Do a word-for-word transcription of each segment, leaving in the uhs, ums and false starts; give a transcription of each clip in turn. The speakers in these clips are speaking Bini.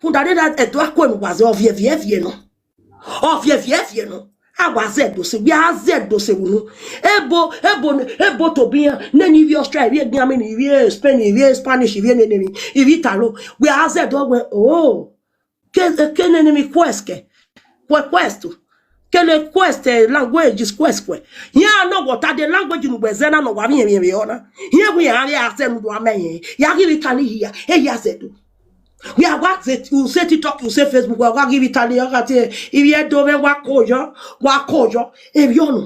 Rhunmwuda ne Ẹdo a kue ne uwa zẹ, ọ viẹ viẹ viẹ nọ. Ọ viẹ viẹ viẹ nọ. A wa zẹ Ẹdo sẹ, wẹ a zẹ Ẹdo sẹ vbe unu. Ebo, ebo, ebo tobọ iran, nene ivbi Austria, ivbi Germany, ivbi Spain, ivbi Spanish, ivbi nene emwi, ivbi Italo. Wẹ a zẹ Ẹdo wẹ, oh. Ke, ke nene emwi quest kẹ. Quest, quest. Kele quest, eh, language is quest, quest. Iran nọ wẹ ọta de language ne uwẹ zẹ na nọ wa vbiẹ vbiẹ vbiẹ ọna. Iran wẹ iran vbe a zẹ ne u do a ma irẹn. Ya ghi vbe Italy hia, e ya zẹ Ẹdo. Wẹ a wa zẹ, u sẹ TikTok, u sẹ Facebook, wa wa ghi vbe Italy, ọ gha tie, ivbi Ẹdo mwẹ wa ko yọ, wa ko yọ. Emwi ọnọ.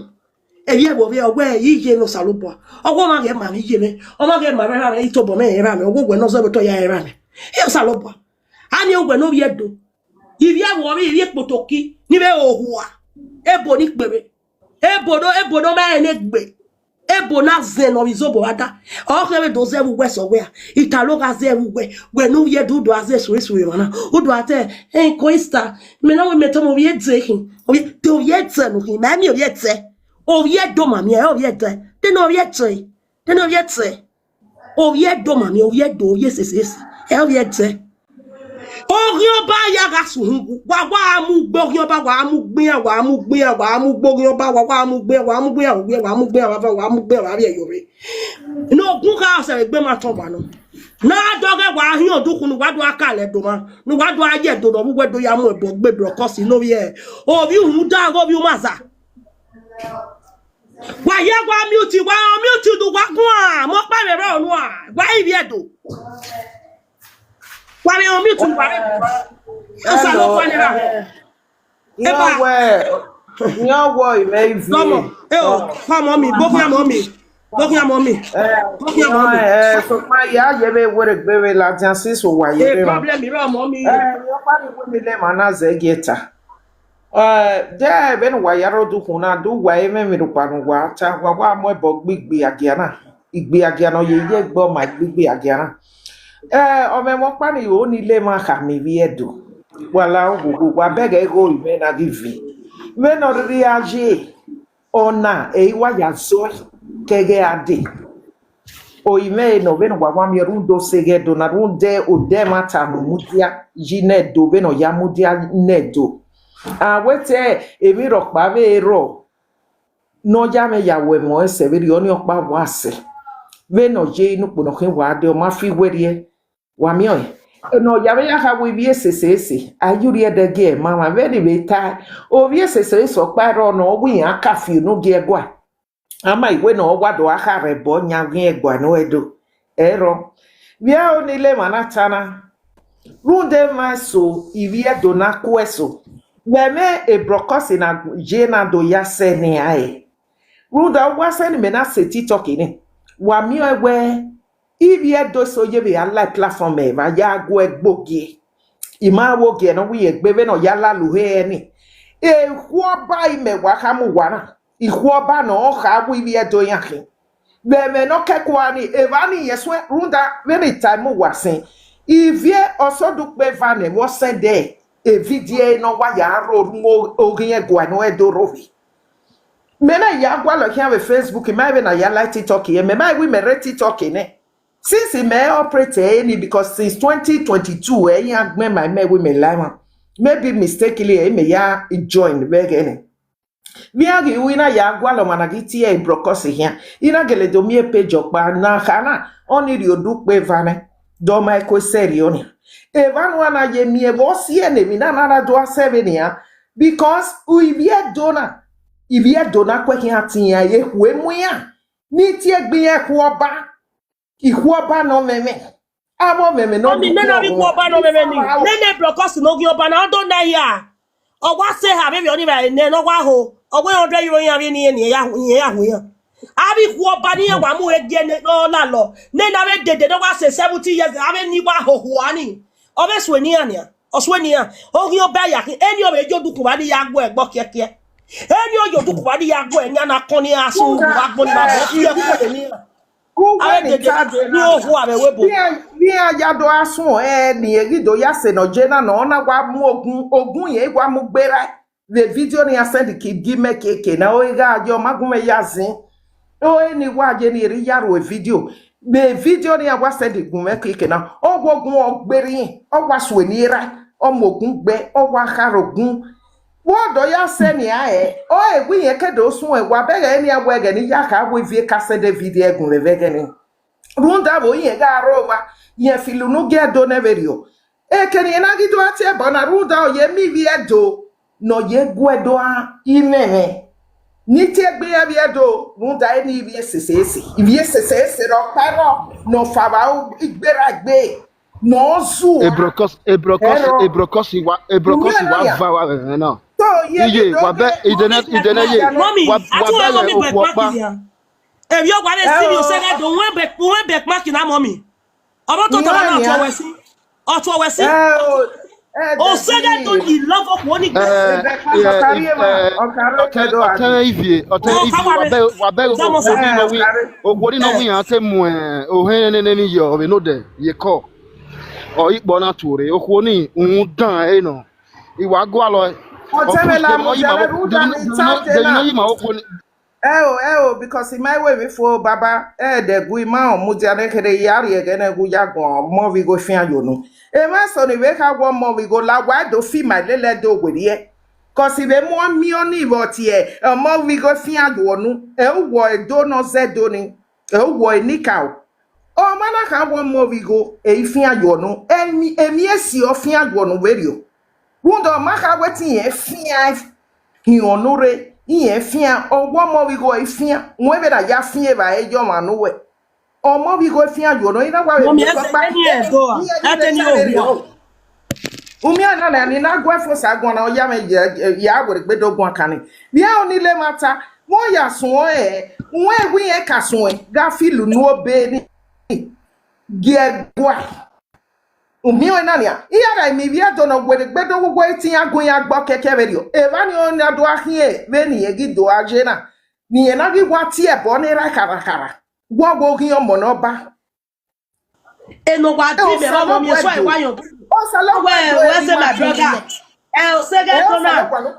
Emwi ẹvbo vbe ọ wẹ iye ne Osanobua. Ọ wẹ ọmwa ghẹ ma vbe iye mwẹ, ọmwa ghẹ ma vbe erha mwẹ, itobọ mwẹ rẹn erha mwẹ, ọ wẹ uwẹ ne ọ zẹ vbe otọ ya erha mwẹ. E Osanobua. A miẹn uwẹ ne ovbi Ẹdo. Ivbi ẹvbo vbe ivbi ekpotoki, ni vbe ohua. Ebo ni kpevbe. Ebo no, ebo no ma rẹn ne egbe. Ebo na zẹ ne ọ vbe izobo vbe ada. Ọ khẹ vbe do zẹ vbe uwẹ sẹ wẹ a. Italo gha zẹ vbe uwẹ. Wẹ ne u ye do do a zẹ suri suri emwa na. U do a te, eh, Coista. Mẹ na wẹ mẹ tama ovbi ẹdẹ khin. Ovbi, te ovbi ẹdẹ no khin. Ma miẹn ovbi ẹdẹ. Ovbi Ẹdo ma miẹn, ovbi ẹdẹ. Te ne ovbi ẹdẹ. Te ne ovbi ẹdẹ. Ovbi Ẹdo ma miẹn, ovbi Ẹdo, ovbi ẹsẹsẹsẹ. Ẹ ovbi ẹdẹ. Oghian Ọba ya gha sẹ uhunmwu, wa wa mu gbe Oghian Ọba, wa mu gbe iran, wa mu gbe iran, wa mu gbe Oghian Ọba, wa wa mu gbe iran, wa mu gbe iran, wa mu gbe iran, wa mu gbe iran, wa vbiẹ yọ rre. Ne ogun kha sẹ vbe egbe ma tọn wa nọ. Ne a dọghẹ wa hiọn odukhunmwu ne uwa do a ka lẹ do mwa, ne uwa do a ye do nọ vbe uwẹ do ya mu ẹbọ gbe brokọsi ne ovbi ẹ. Ovbi uhunmwu da ghe ovbi umaza. Wa ye wa mute, wa mute do wa guan, mọ kpa vbe rọ nua, wa ivbi Ẹdo. Wa vbe mute wa. Osanobua ni ra. Iran wẹ, iran wọ imẹ ivie. Come on. Eh, oh, come on me. Bo khian mọ mi. Bo khian mọ mi. Bo khian mọ mi. Eh, so ma ya ye vbe were gbe vbe ladian si so wa ye. Eh, problem iro mọ mi. Eh, yo pa ni wẹ ni le ma na zẹ gieta. Eh, de vbene uwa ya rre odukhunmwu na, de uwa emwemwi rhọkpa ne uwa ta, wa wa mu ẹbọ gbe igbe agia na. Igbe agia ne ọ ye ye egbe ọma igbe igbe agia na. Eh, ọ mwẹ mwẹ ọkpa ni ro ni le emwa khama ivbi Ẹdo. Wa la oghogho, wa bẹghe igho imẹ na ghi vi. Vbene ọ rhirhi a ye, ọna ẹ i wa ya zọe kẹghẹ a dee. Orinmwẹ ne ọ vbene uwa wa miẹn rhunmwuda oseghe Ẹdo na, rhunmwuda odẹ ẹmwata ne ọ mudia yi ne Ẹdo, vbene ọ ya mudia ne Ẹdo. A wẹ te emwi rhọkpa vbe rrọọ ne ọ ya mwẹ ya wẹ ẹmwẹ ọnrẹn sẹ vberriọ, ọnii ọkpa wa sẹ. Vbene ọ ye ne ukpo ne ọ khin wa dee, ọ ma fi werriẹ, wa miẹn ọnrẹn. Ne ọ ya vbe ya kha wẹ ivbi esese ese, a ye urhiẹ ẹdẹgiẹ ma mwa vbene I vbe tae, ovbi esese ese ọkpa rrọọ ne ọ wẹ iran ka fi unu gie ẹguae. A ma wẹ ne ọ wa do gha kha rre ẹbọ yan ghi ẹguae ne ọ do. Ẹrọ, vbe aro ne I le emwa na ta na, rhunmwuda emwa eso ivbi Ẹdo na ku ẹso, vbe ẹmwẹ ebrọkọsi na ye na do ya sẹ nian ẹre. Rhunmwuda uwa sẹ ne imẹ na sẹ TikTok ni, wa miẹn ọẹn wẹ ivbi Ẹdo eso ye vbe a la platform ẹre, vbe a ya gu ẹgbe ogie. I ma vbe ogie ne ọ wẹ irẹn egbe vbene ọ ya lalo he ẹre ni. Ikhuo ọba imẹ wa khama uwa na. Ikhuo ọba ne ọ kha wẹ ivbi Ẹdo iran khin. Vbe ẹmwẹ ne ọ kẹkua ni, evba ni iyẹn suẹn rhunmwuda vbene I tama uwa sin. Ivie ọsọdukpe eva ne vbe ọ sẹndẹ evidio ne ọ wa ya roro mu oghiẹn ẹguae ne ọ do rhovbi. Mẹ na ya gualọ khian vbe Facebook, I ma vbe na ya la TikTok, mẹ ma wẹ mẹ rre TikTok nẹ. Since mẹ operate ẹre ni, because since twenty twenty-two ẹ iran gbẹn ma mẹ wẹ mẹ la emwa. Maybe mistakenly ẹ mẹ ya join vbe ẹghẹ nẹ. Vbe iran ghi ru, I na ya gualọ ọmwa na ghi tie ebrọkọsi khian. I na gele do miẹn page ọkpa ne a kha na, ọnii rhie odukpe eva nẹ, dọ ma ẹko sẹrriọ nian. Evba ne uwa na ye miẹn vbe ọ si ẹre ne emwi na na ra do a sẹ vbe nian, because ivbi Ẹdo na, ivbi Ẹdo na ku ẹkhian tie iran ye khue mu iran, ne I tie egbe iran ikhuo ọba. Ikhuo ọba ne ọ mwẹ mwẹ. Avbe ọmwẹmwẹ ne ọ Ọni nene avbe ikhuo ọba ne ọ mwẹ mwẹ ni. Nene ebrọkọsi ne oghiẹn ọba na, ọ do na hia. Ọ wa sẹ eha vbe vbe ọnii vbe nẹ ne ọ wa ho. Ọ wẹ hundred euro iran vbe ni, iran ya hu iran. Avbe ikhuo ọba ne iran wa mu re gie ne ọ lalọ. Nene avbe dede ne ọ wa sẹ seventy years, avbe ni wa ho hua ni. Ọ vbe sue ne iran nian. Ọ sue ne iran. Oghiẹn ọba ya khin, eni ọ vbe yo dukhunmwu ni ya gu ẹgbọ kiẹkiẹ. Eni ọ yo dukhunmwu ni ya gu ẹyan na kọn ni a sun agbọn ni ma bọ, ọ fi ẹkhuẹrẹ ne iran. Uwẹ ni ta dee na. Vbe iran ya do a suẹn ọnrẹn ni, eghi do ya sẹ ne ọ je na, ne ọ na wa mu ogun, ogun yẹn wa mu gberra. Vbe vidio ne iran send ki gi mẹ keke na, ọ gha ye, ọ ma gu mwẹ ya zin. Ọre ni wa ye ni erha ya ru vidio. Vbe vidio ne iran wa send gu mwẹ keke na, ọ wa ogun ọ gberra, ọ wa sue ni erha. ọ mu ogun gbe, ọ wa khare ogun. Vbe ọdọ ya sẹ nian ẹre, ọ e wẹ irẹn ke do suẹn, wa bẹghe nian wẹ ẹghẹ ne I ya kha wẹ ivie ka sẹ David ẹgun vbe ẹghẹ nii. Rhunmwuda vbe irẹn gha rre owa, irẹn filo unu gie Ẹdo nẹ vberriọ. Eke ne irẹn na ghi do gha tie ẹbọ na, rhunmwuda ọ ye miẹn ivbi Ẹdo ne ọ ye gu Ẹdo a imwẹmwẹ. Ne I tie egbe irẹn vbe Ẹdo, rhunmwuda eni ivbi esese ese, ivbi esese ese rọ kpa rrọọ, ne ọ fa vba igberra egbe, ne ọ zuọ. Ebrokọs, ebrokọs, Ẹrọ, ebrokọs wa, ebrokọs wa va wa vbe ẹmwẹ na. So, ye Iye, wa bẹ idene, idene ye. Mummy, wa, wa bẹ mommy okhuo ọkpa. Emwi ọwa ne serious ẹghẹ do, uwẹ bẹ, uwẹ bẹ kpaki na, mummy. Ọmọ to tama na ọtọ wẹ si. Ọtọ wẹ si. Osẹgẹ do yi love okhuo ni gbe. Ọtẹn, ọtẹn ivie, ọtẹn ivie, wa bẹ, wa bẹ okhuo ni nọ wi, okhuo ni nọ wi yan te mu ohẹn nene ni yọ vbe nodẹ ye kọ. Ọ ikpọ na tuorre, okhuo ni rhunmwuda ẹre nọ. I wa gualọ. Ọtẹn vbe la mu jẹ vbe rhunmwuda ni ta ọtẹn na. Yi ma okhuo ni. Ẹo, ẹo, because I ma wẹ vbe fo baba, ẹdẹ gu I ma mudia ne kherhe ya rrie ẹghẹ ne gu ya guan ọmọ vbe igho fian yo nu. Emwa eso ni vbe kha wẹ ọmọ vbe igho la wa do fi ma lele do werriẹ. Cause I vbe mu ọmiọn ni vbe ọtiẹ, ọmọ vbe igho fian yo nu. Ẹ uwọ Ẹdo nọ zẹ Ẹdo ni. Ẹ uwọ enikaro. Ọ ma na kha wẹ ọmọ vbe igho, ẹ i fian yo nu. Emwi, emwi esi ọ fian yo nu vberriọ. Rhunmwuda ọ ma kha wẹ te irẹn fian hiọn nu rre, irẹn fian, ọ wẹ ọmọ vbe igho ẹ i fian, wẹ vbe na ya fian evbare ye ọmwa ne uwẹ. Ọmọ vbe igho fian yo nu, I na wa vbe Mummy, ẹ kpakpa. Ẹteni Ẹdo a, ẹteni Owa. Umian na nẹ, ni na gu ẹfo sa guan na, ọ ya mwẹ ye, ye a wẹ egbe do guan kan ni. Vbe ẹ ni le ma ta, wẹ ọ ya suẹn ẹre, wẹ wẹ irẹn ka suẹn, gha filo unu obọ ni, gie ẹguae. Umian na nian, I ya gha miẹn ivbi Ẹdo ne ọ wẹ egbe do gu wẹ te iran gu iran gbe kẹkẹ vberriọ. Evba ni ọ na do gha khian vbene irẹn ghi do gha ye na, ne irẹn na ghi wa tie ẹbọ ne erha kharhakhara. Wẹ ọ wẹ oghian ọmọ ne ọba. Eno wa di mẹ, ọmọ mi, eso ẹwa yọn. Wẹ, wẹ sẹ my brother. Ẹ, Osẹgẹ Ẹdo na.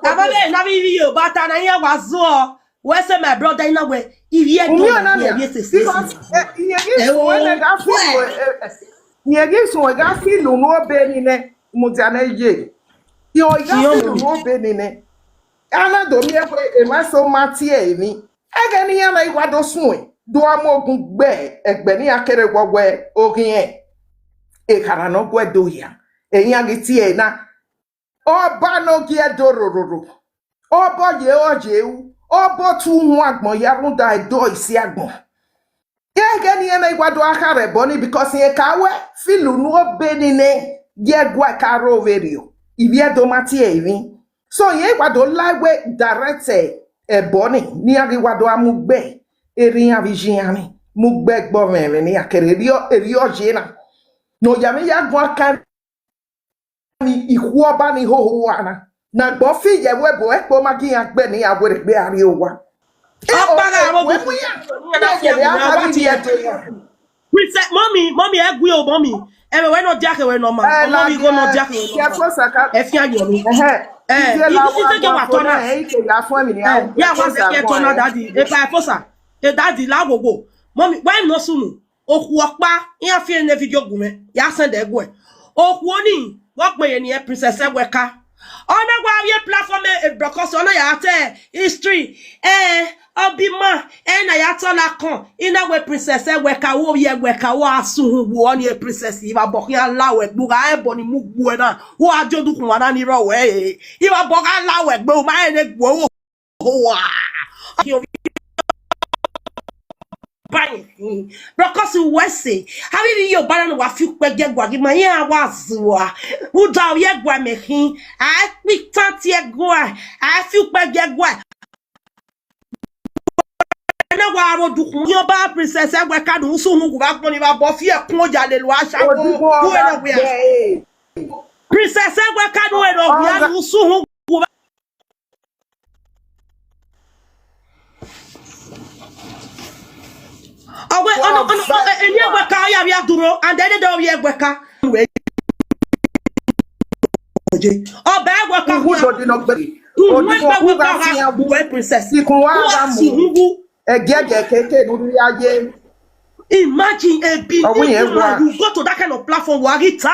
Abọ vbe na vbe ivbi Yoruba ta na, iran wa zọ. Wẹ sẹ my brother, I na wẹ, ivbi Ẹdo na, ivbi esese. Irẹn ghi suẹn gha filo unu obọ ni nẹ, mudia ne ye. Irẹn gha filo unu obọ ni nẹ. A na do miẹn wẹ emwa eso ma tie emwi. Ẹghẹ ne iran na i wa do suẹn, do a mu ogun gbe ẹgbẹ ne iran kere wọ wẹ oghian ekharha ne ọ gu Ẹdo hia, iran ghi tie ẹre na. Ọba ne ọ gie Ẹdo rororo, ọba ye ọ ye ru, ọba otu uhunmwu agbọn ya rhunmwuda Ẹdo isi agbọn. Ẹghẹ ne iran na i wa do gha khare ẹbọ ni, because irẹn ka wẹ filo unu obọ ni nẹ, gie ẹguae ka rro vberriọ, ivbi Ẹdo ma tie emwi. So irẹn i wa do la wẹ direct ẹbọ ni, ne iran ghi wa do gha mu gbe erha iran vbe iye iran ni, mu gbe ẹgbẹ ọmwẹmwẹ ne iran kere erriọ, erriọ ye na. Ne ọ ya mwẹ ya guan kan ni ikhuo ọba ni hoho uwa na. Ne agbọn fi ye ẹvbo ẹbọ ẹkpo ma gi iran gbe ne iran wẹ egbe a rrie owa. Ọkpa gha aro gu iran. Princess, mummy, mummy, ẹ gui o, mummy. Ẹmwẹ wẹ nọ dia khẹ wẹ nọ ma. Ọmọ mi igho nọ dia khẹ wẹ nọ ma. Ẹ fian yọ mi. Ẹ, ibi tẹ ke wa tọ na. Ẹ, ya wa se ke tọ na, daddy. Epa ẹ fosa. E daddy la wowo. Mummy, why no sunu? Okhuo ọkpa, iran fi ne video gu mwẹ, ya send ẹguẹ. Okhuo ni, vbe ọ gbe ye ni ẹ Princess Ẹwẹka. Ọ na wa vbe platform e, e broadcast, ọ na ya te history, ẹ, ọ bi ma, ẹ na ya tọ na kọn, I na wẹ Princess Ẹwẹka, wo vbe Ẹwẹka, wo a sun hu wo, ọ ni e Princess, I vbe abọ khian la wẹ gbe, u gha ẹbọ ni mu gbuẹ na, wo a die odukhunmwu na ni rrọọ wẹ, ẹ, I vbe abọ gha la wẹ gbe, u ma rẹn ne gbuẹ, wo. Owa. Ba yin. Because we say, how will you ban wa fi ukpe je gua gi ma ya wa zuwa. U da ye gua me khin. A kpitan tie gua. A fi ukpe je gua. Ene wa ro dukhun. Yo ba Princess Ẹwẹka nu su hu gua gbọn ni ba bọ fi ẹkun oya le lu ashawo. Ku ene we. Princess Ẹwẹka nu ero gua nu su hu gua. Ọwẹ, ọnọ, ọnọ, eni Ẹwẹka ya via duro, and then they don't Ẹwẹka. Ọba Ẹwẹka. Uhu do di nọ gbe. Uhu Ẹwẹka ha gbuwe Princess. Ikun wa ga mu. Ẹgẹgẹ keke nu ya ye. Imagine a big woman, you go to that kind of platform, wa ghi ta.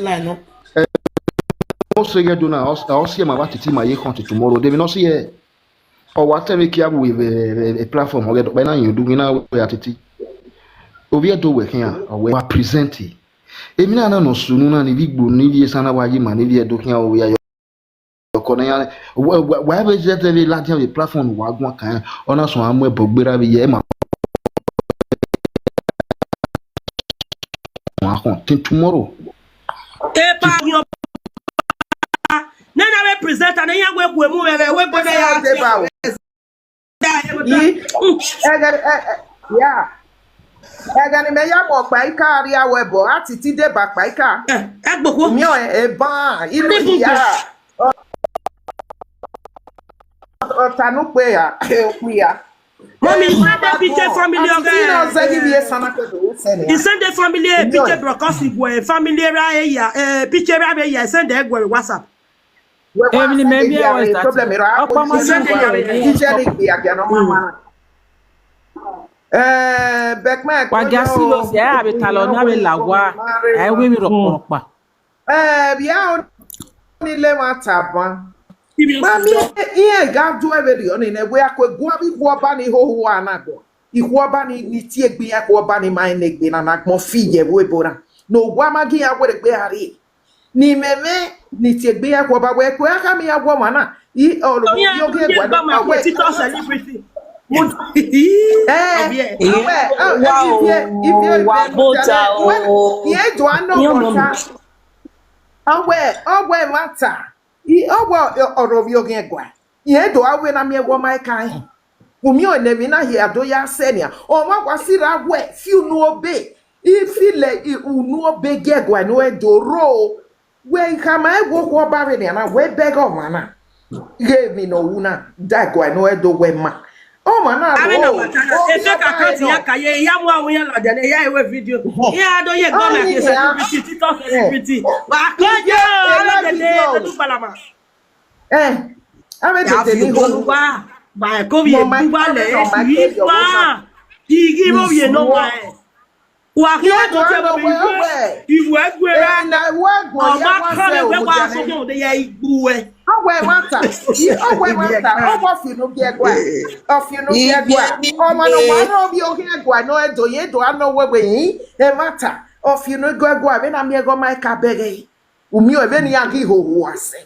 line nọ. Ọ sẹ ghẹ do na, ọ ọ si ẹe ma vbe Atiti ma ye khọn till tomorrow. De emwi ne ọ si ẹe, ọ wa tẹ vbe kia vbe vbe vbe platform, ọ ghẹ dọkpa na yin udu ghi na wẹ Atiti. Ovbi Ẹdo wẹ khian, ọ wẹ wa present. Emwi na na nọ sunu na ni vbe Igbo ni vbe esan na wa ye ima ni vbe Ẹdo khian, ọ ya yọ ọkọ na ya, wa wa- wa vbe zẹdẹ vbe ladian vbe platform ne uwa guan kan, ọ na suẹn a mu ẹbọ gberra vbe ye ẹe ma. Wa khọn till tomorrow. Epa yo. Nena vbe presenter ne iran wẹ gu emu vbe vbe wẹ gbọdọ ya. Deba o. Yi, ẹgẹ, ẹ, ẹ, ya. Ẹgẹ ne imẹ ya mu ọkpa ika rria wẹ bọ, Atiti deba ọkpa ika. Ẹ, ẹ gbokhuo. Miẹn eban, ilu People ya. Ọta ne ukpe ya, okpia. Mommy, he send the picture family of Atiti na zẹ ghi vbe esan na ke do sẹ nia. He send the family a picture because he were family ra ya, eh, picture ra ya, he send the WhatsApp. Wẹ wa Emini send mẹ the bi ẹwẹ problem ra, ọkpa ma he send the ya. Ije ni gbe agia nọ ma ma. Eh, Bekmai, wa gia serious, ẹ a vbe talọ ne a vbe la owa, ẹ i wẹ emwi rọkpọrọkpa. Eh, via ni le mwa taba. Ma miẹn iran gha du ẹvbe rriọ ni nẹ, wẹ a ku egua vbe ikhuọba ni hoho a na gbọ. Ikhuọba ni, ni tie egbe iran ikhuọba ni ma rẹn ne egbe na na gbọn fi ye vbe ebo na. Ne owa ma gi iran werriegbe a rrie. Ne imẹmwẹ ni tie egbe iran ikhuọba wẹ ku a khama iran wẹ ọmwa na, I, ọ, Oyan yo ge ye gba ma ke TikTok celebrity. Eh, Ovie. Ọwẹ, ah, Wow, Ivie, Ivie, wa Ivie, bota Ivie, o. Iye do a nọ Iye mọ mi. Ọwẹ, ọwẹ mata. I, ọwẹ ọrọ vbe oghiẹn gua. Iye do a wẹ na miẹn wọ ma ka hin. Umiọn ne emwi na hia do ya sẹ nian. Ọmwa wa si ra wẹ fi unu obe. I feel like i unu obe giẹ gua ne ẹ do ro. Wẹ I khama ẹvbo okhuo ọba vbe nian na, wẹ bẹghe ọmwa na. Ghe emwi ne ọ ru na, da gua ne ẹ do wẹ ma. Ọmwa na Ave na ro. Wata na, efe ka ka ti ya ka ye, ya mu awun ya ladian, ya ewe video. Ya do ye gọọmenti celebrity, TikTok celebrity. Wa ko je, ave dede, ave du gbalama. Eh, ave dede ni ho. Wa, wa ko vbe bu wa lẹ, isi yi fa. Igi mo vbe no wa. Wa khian do tie vbe iwe, iwe gue ra. Ọ ma kan vbe wa so ke de ya igbu ẹ. Ọwẹ mata, ọwẹ mata, ọwẹ ọfinu biẹ gua. Ọfinu biẹ gua. Ọmọ ne ọ wa rọ vbe oghiẹn gua ne ọ do ye do a nọ wẹwẹ hin. Ẹ mata, ọfinu biẹ gua vbe na miẹn ghe ọ ma ka bẹghe. Umiọn vbene iran ghi hoho asẹ.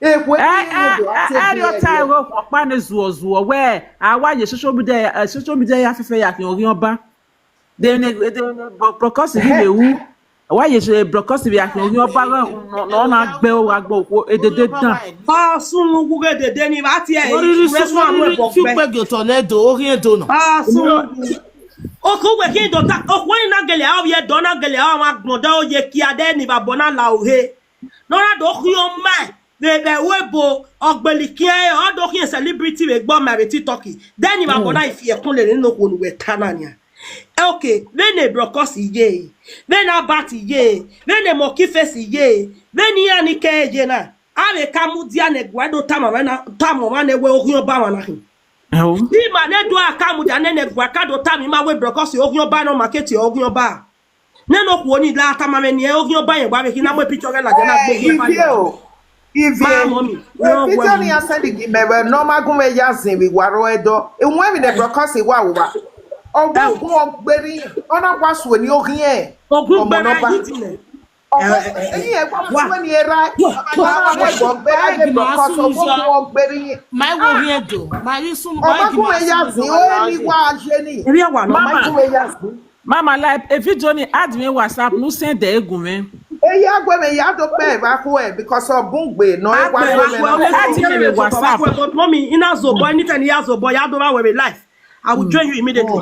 Ekhue Ẹ, ẹ, do a ẹ, take ẹrriọ ta ẹre ọkpa ne zuọ zuọ wẹ a wa ye social media, eh, social media ya fẹfẹ ya khian oghian ọba. De ne, de ne bro-, broadcast ghi vbe ru. A wa ye se broadcast vbe ya khian oghian ọba ghe nọ, nọ na gbe o gha gbe okhuo edede dan. Ọ sunu wu ghe dede ni va tie Wọ́n rí rí ẹre sún sunu wọ́n rí rí ẹbọ tí ó gbẹ. Gbẹ́gi ọ̀tọ̀ lẹ́dọ̀, ó rí ẹ̀dọ̀ náà. Ọ sunu wu. Okhuo wẹ khin do ta, okhuo na gele a ovbi Ẹdo na gele a ọmwa gbọn da oye kia de ni vbe abọ na la ohe. Ne ọ na do khian ọmaẹn vbe vbe ẹvbo ebo, ọgbẹlikhian ẹre, ọ do khian celebrity vbe egbe ọmaẹn vbe TikTok. De ni vbe abọ na i fi ẹkun lele ne okhuo ne uwẹ ta na nian. Okay, vbene Brokos ye, vbene Albert ye, vbene Monkey Face ye, vbene iran ni kẹre ye na, a vbe ka mudia ne ẹguae do tama ọmwa na, tama ọmwa ne wẹ oghian ọba ọmwa na khin. Ẹo. Ima ne do a ka mudia nene ẹguae ka do tama ima wẹ Brokos oghian ọba ne ọ ma ke tie oghian ọba. Nene okhuo ni la tama mwẹ nian, oghian ọba yẹn wa vbe khin na mu picture ghẹ ladian na gbe oghian ọba Ivie yẹn. O, Ivie. Ma mọ mi, Wẹ no video wẹ ni mi. A send gi mẹ vbe ne ọ ma gun mwẹ ya zin vbe iwa ro Ẹdo. Iwẹn emwi ne Brokos wa ru wa. Ọ wa Ẹo. Gun ọgbẹrin, ọ na wa suẹn ni oghian. Ogun ọmọ gbẹrẹ nọba. Yi ti mẹ. Ọmọ, Ẹ, ẹ, ẹ, ẹyin ẹ wa wa, suẹn ni era. Wa, wa, Wa wa, wa, wa gbẹrẹ wa, de Brokos, ọ wa gun ọgbẹrin. Ma wo hiẹn do, ma yi sun, ma Ọmọ yi gun ma mwẹ ya sun zin, do. O ni wa ye ni. Eri wa nọ. Ọmọ Mama. Gun mwẹ ya zin. Mama, like, a video ni add me WhatsApp, nu send e gu mwẹ. Eya gue mwẹ ya do kpẹ evba khuẹ, because ọ bun gbe nọ, e wa Agbe do wa mwẹ khuẹ, na. Add me WhatsApp. But mommy, ina zobọ, anytime ya zobọ, ya do wa wẹ life. I will join you immediately.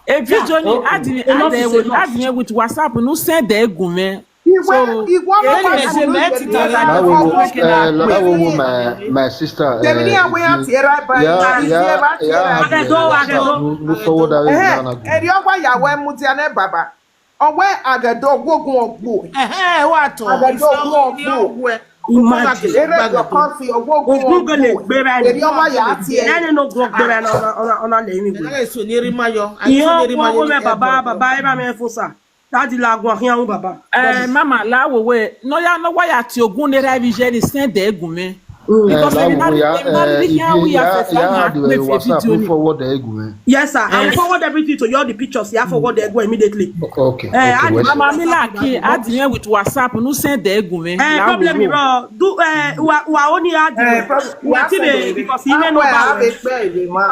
A video ni add me, add me with, add me with WhatsApp, nu send e gu mwẹ. Iwe, so, iwe ma ka sunu ye ni. Ma wo wo, eh, ma wo wo, my, my sister, eh, Jemini awe ya ti era ba, yeah, yeah, yeah, yeah, Agedo, Agedo. Nu, nu forward that way, eh, na, na, eri ọwa ya wẹ mudia ne baba. Ọwẹ Agedo ọgbogun ọgbo. Ẹhẹn, wa tọ. Agedo ọgbogun ọgbo. Imagine. Ere Brokos ọgbogun ọgbo. Ogun gele gbe ra ni. Eri ọwa ya ti e. Ẹni no gun gbe ra na, ọna, ọna, ọna le mi gbe. Ẹ so ni eri ma yọ. Iye ọgbogun ọgbo mẹ baba, baba, era mẹ fosa. Daddy la gun akhian wu baba. Eh, mama, la wo we. No ya, no wa ya ti ogun ne ra vi je ni send e gu mwẹ. Because la wo ya, eh, if you ya, ya do a WhatsApp, you forward e gu mwẹ. Yes, sir. I will forward everything to you, all the pictures. I forward e gu immediately. Okay, okay. Mama, mi la ki add me with WhatsApp, nu send e gu mwẹ. Eh, problem, bro. Do, eh, wa, wa only add me. Wa ti me because you know number.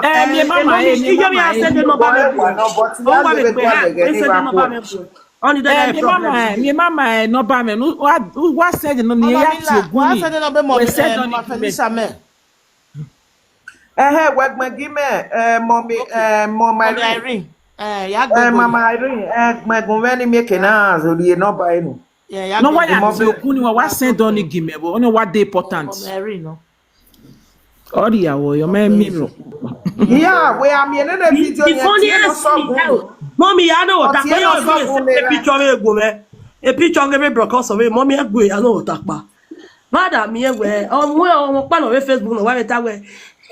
Eh, me mama, eh, me mama, eh. Send the number me. Oh, wa me pe, eh, send the number me. Only the problem. Me mama, eh, me mama, eh, number me. Nu, wa, wa send no ni ya ti ogun ni. Wa send the number, mama. Send on Mama Felicia me. Ẹhẹn, wẹ gbẹn gi mẹ, eh, mummy, eh, mummy Irene. Eh, ya gbẹn gun. Mama Irene, eh, gbẹn gun vbe ni mieke na zori number enu. Yeah, ya gbẹn gun. No, wa ya ti ogun ni wa, wa send on gi mẹ, but only what dey important. Mummy Irene, no. Ọ rhie awọ yọ, mẹ mi rọ. Yeah, we are me nene video. The funniest thing, eh, mummy, I know what I picture me go me. A picture of me Brokos of me, mummy, I go, I know what I pa. Madam, me we, ọmọ, ọmọ pa no we Facebook no wa we ta we.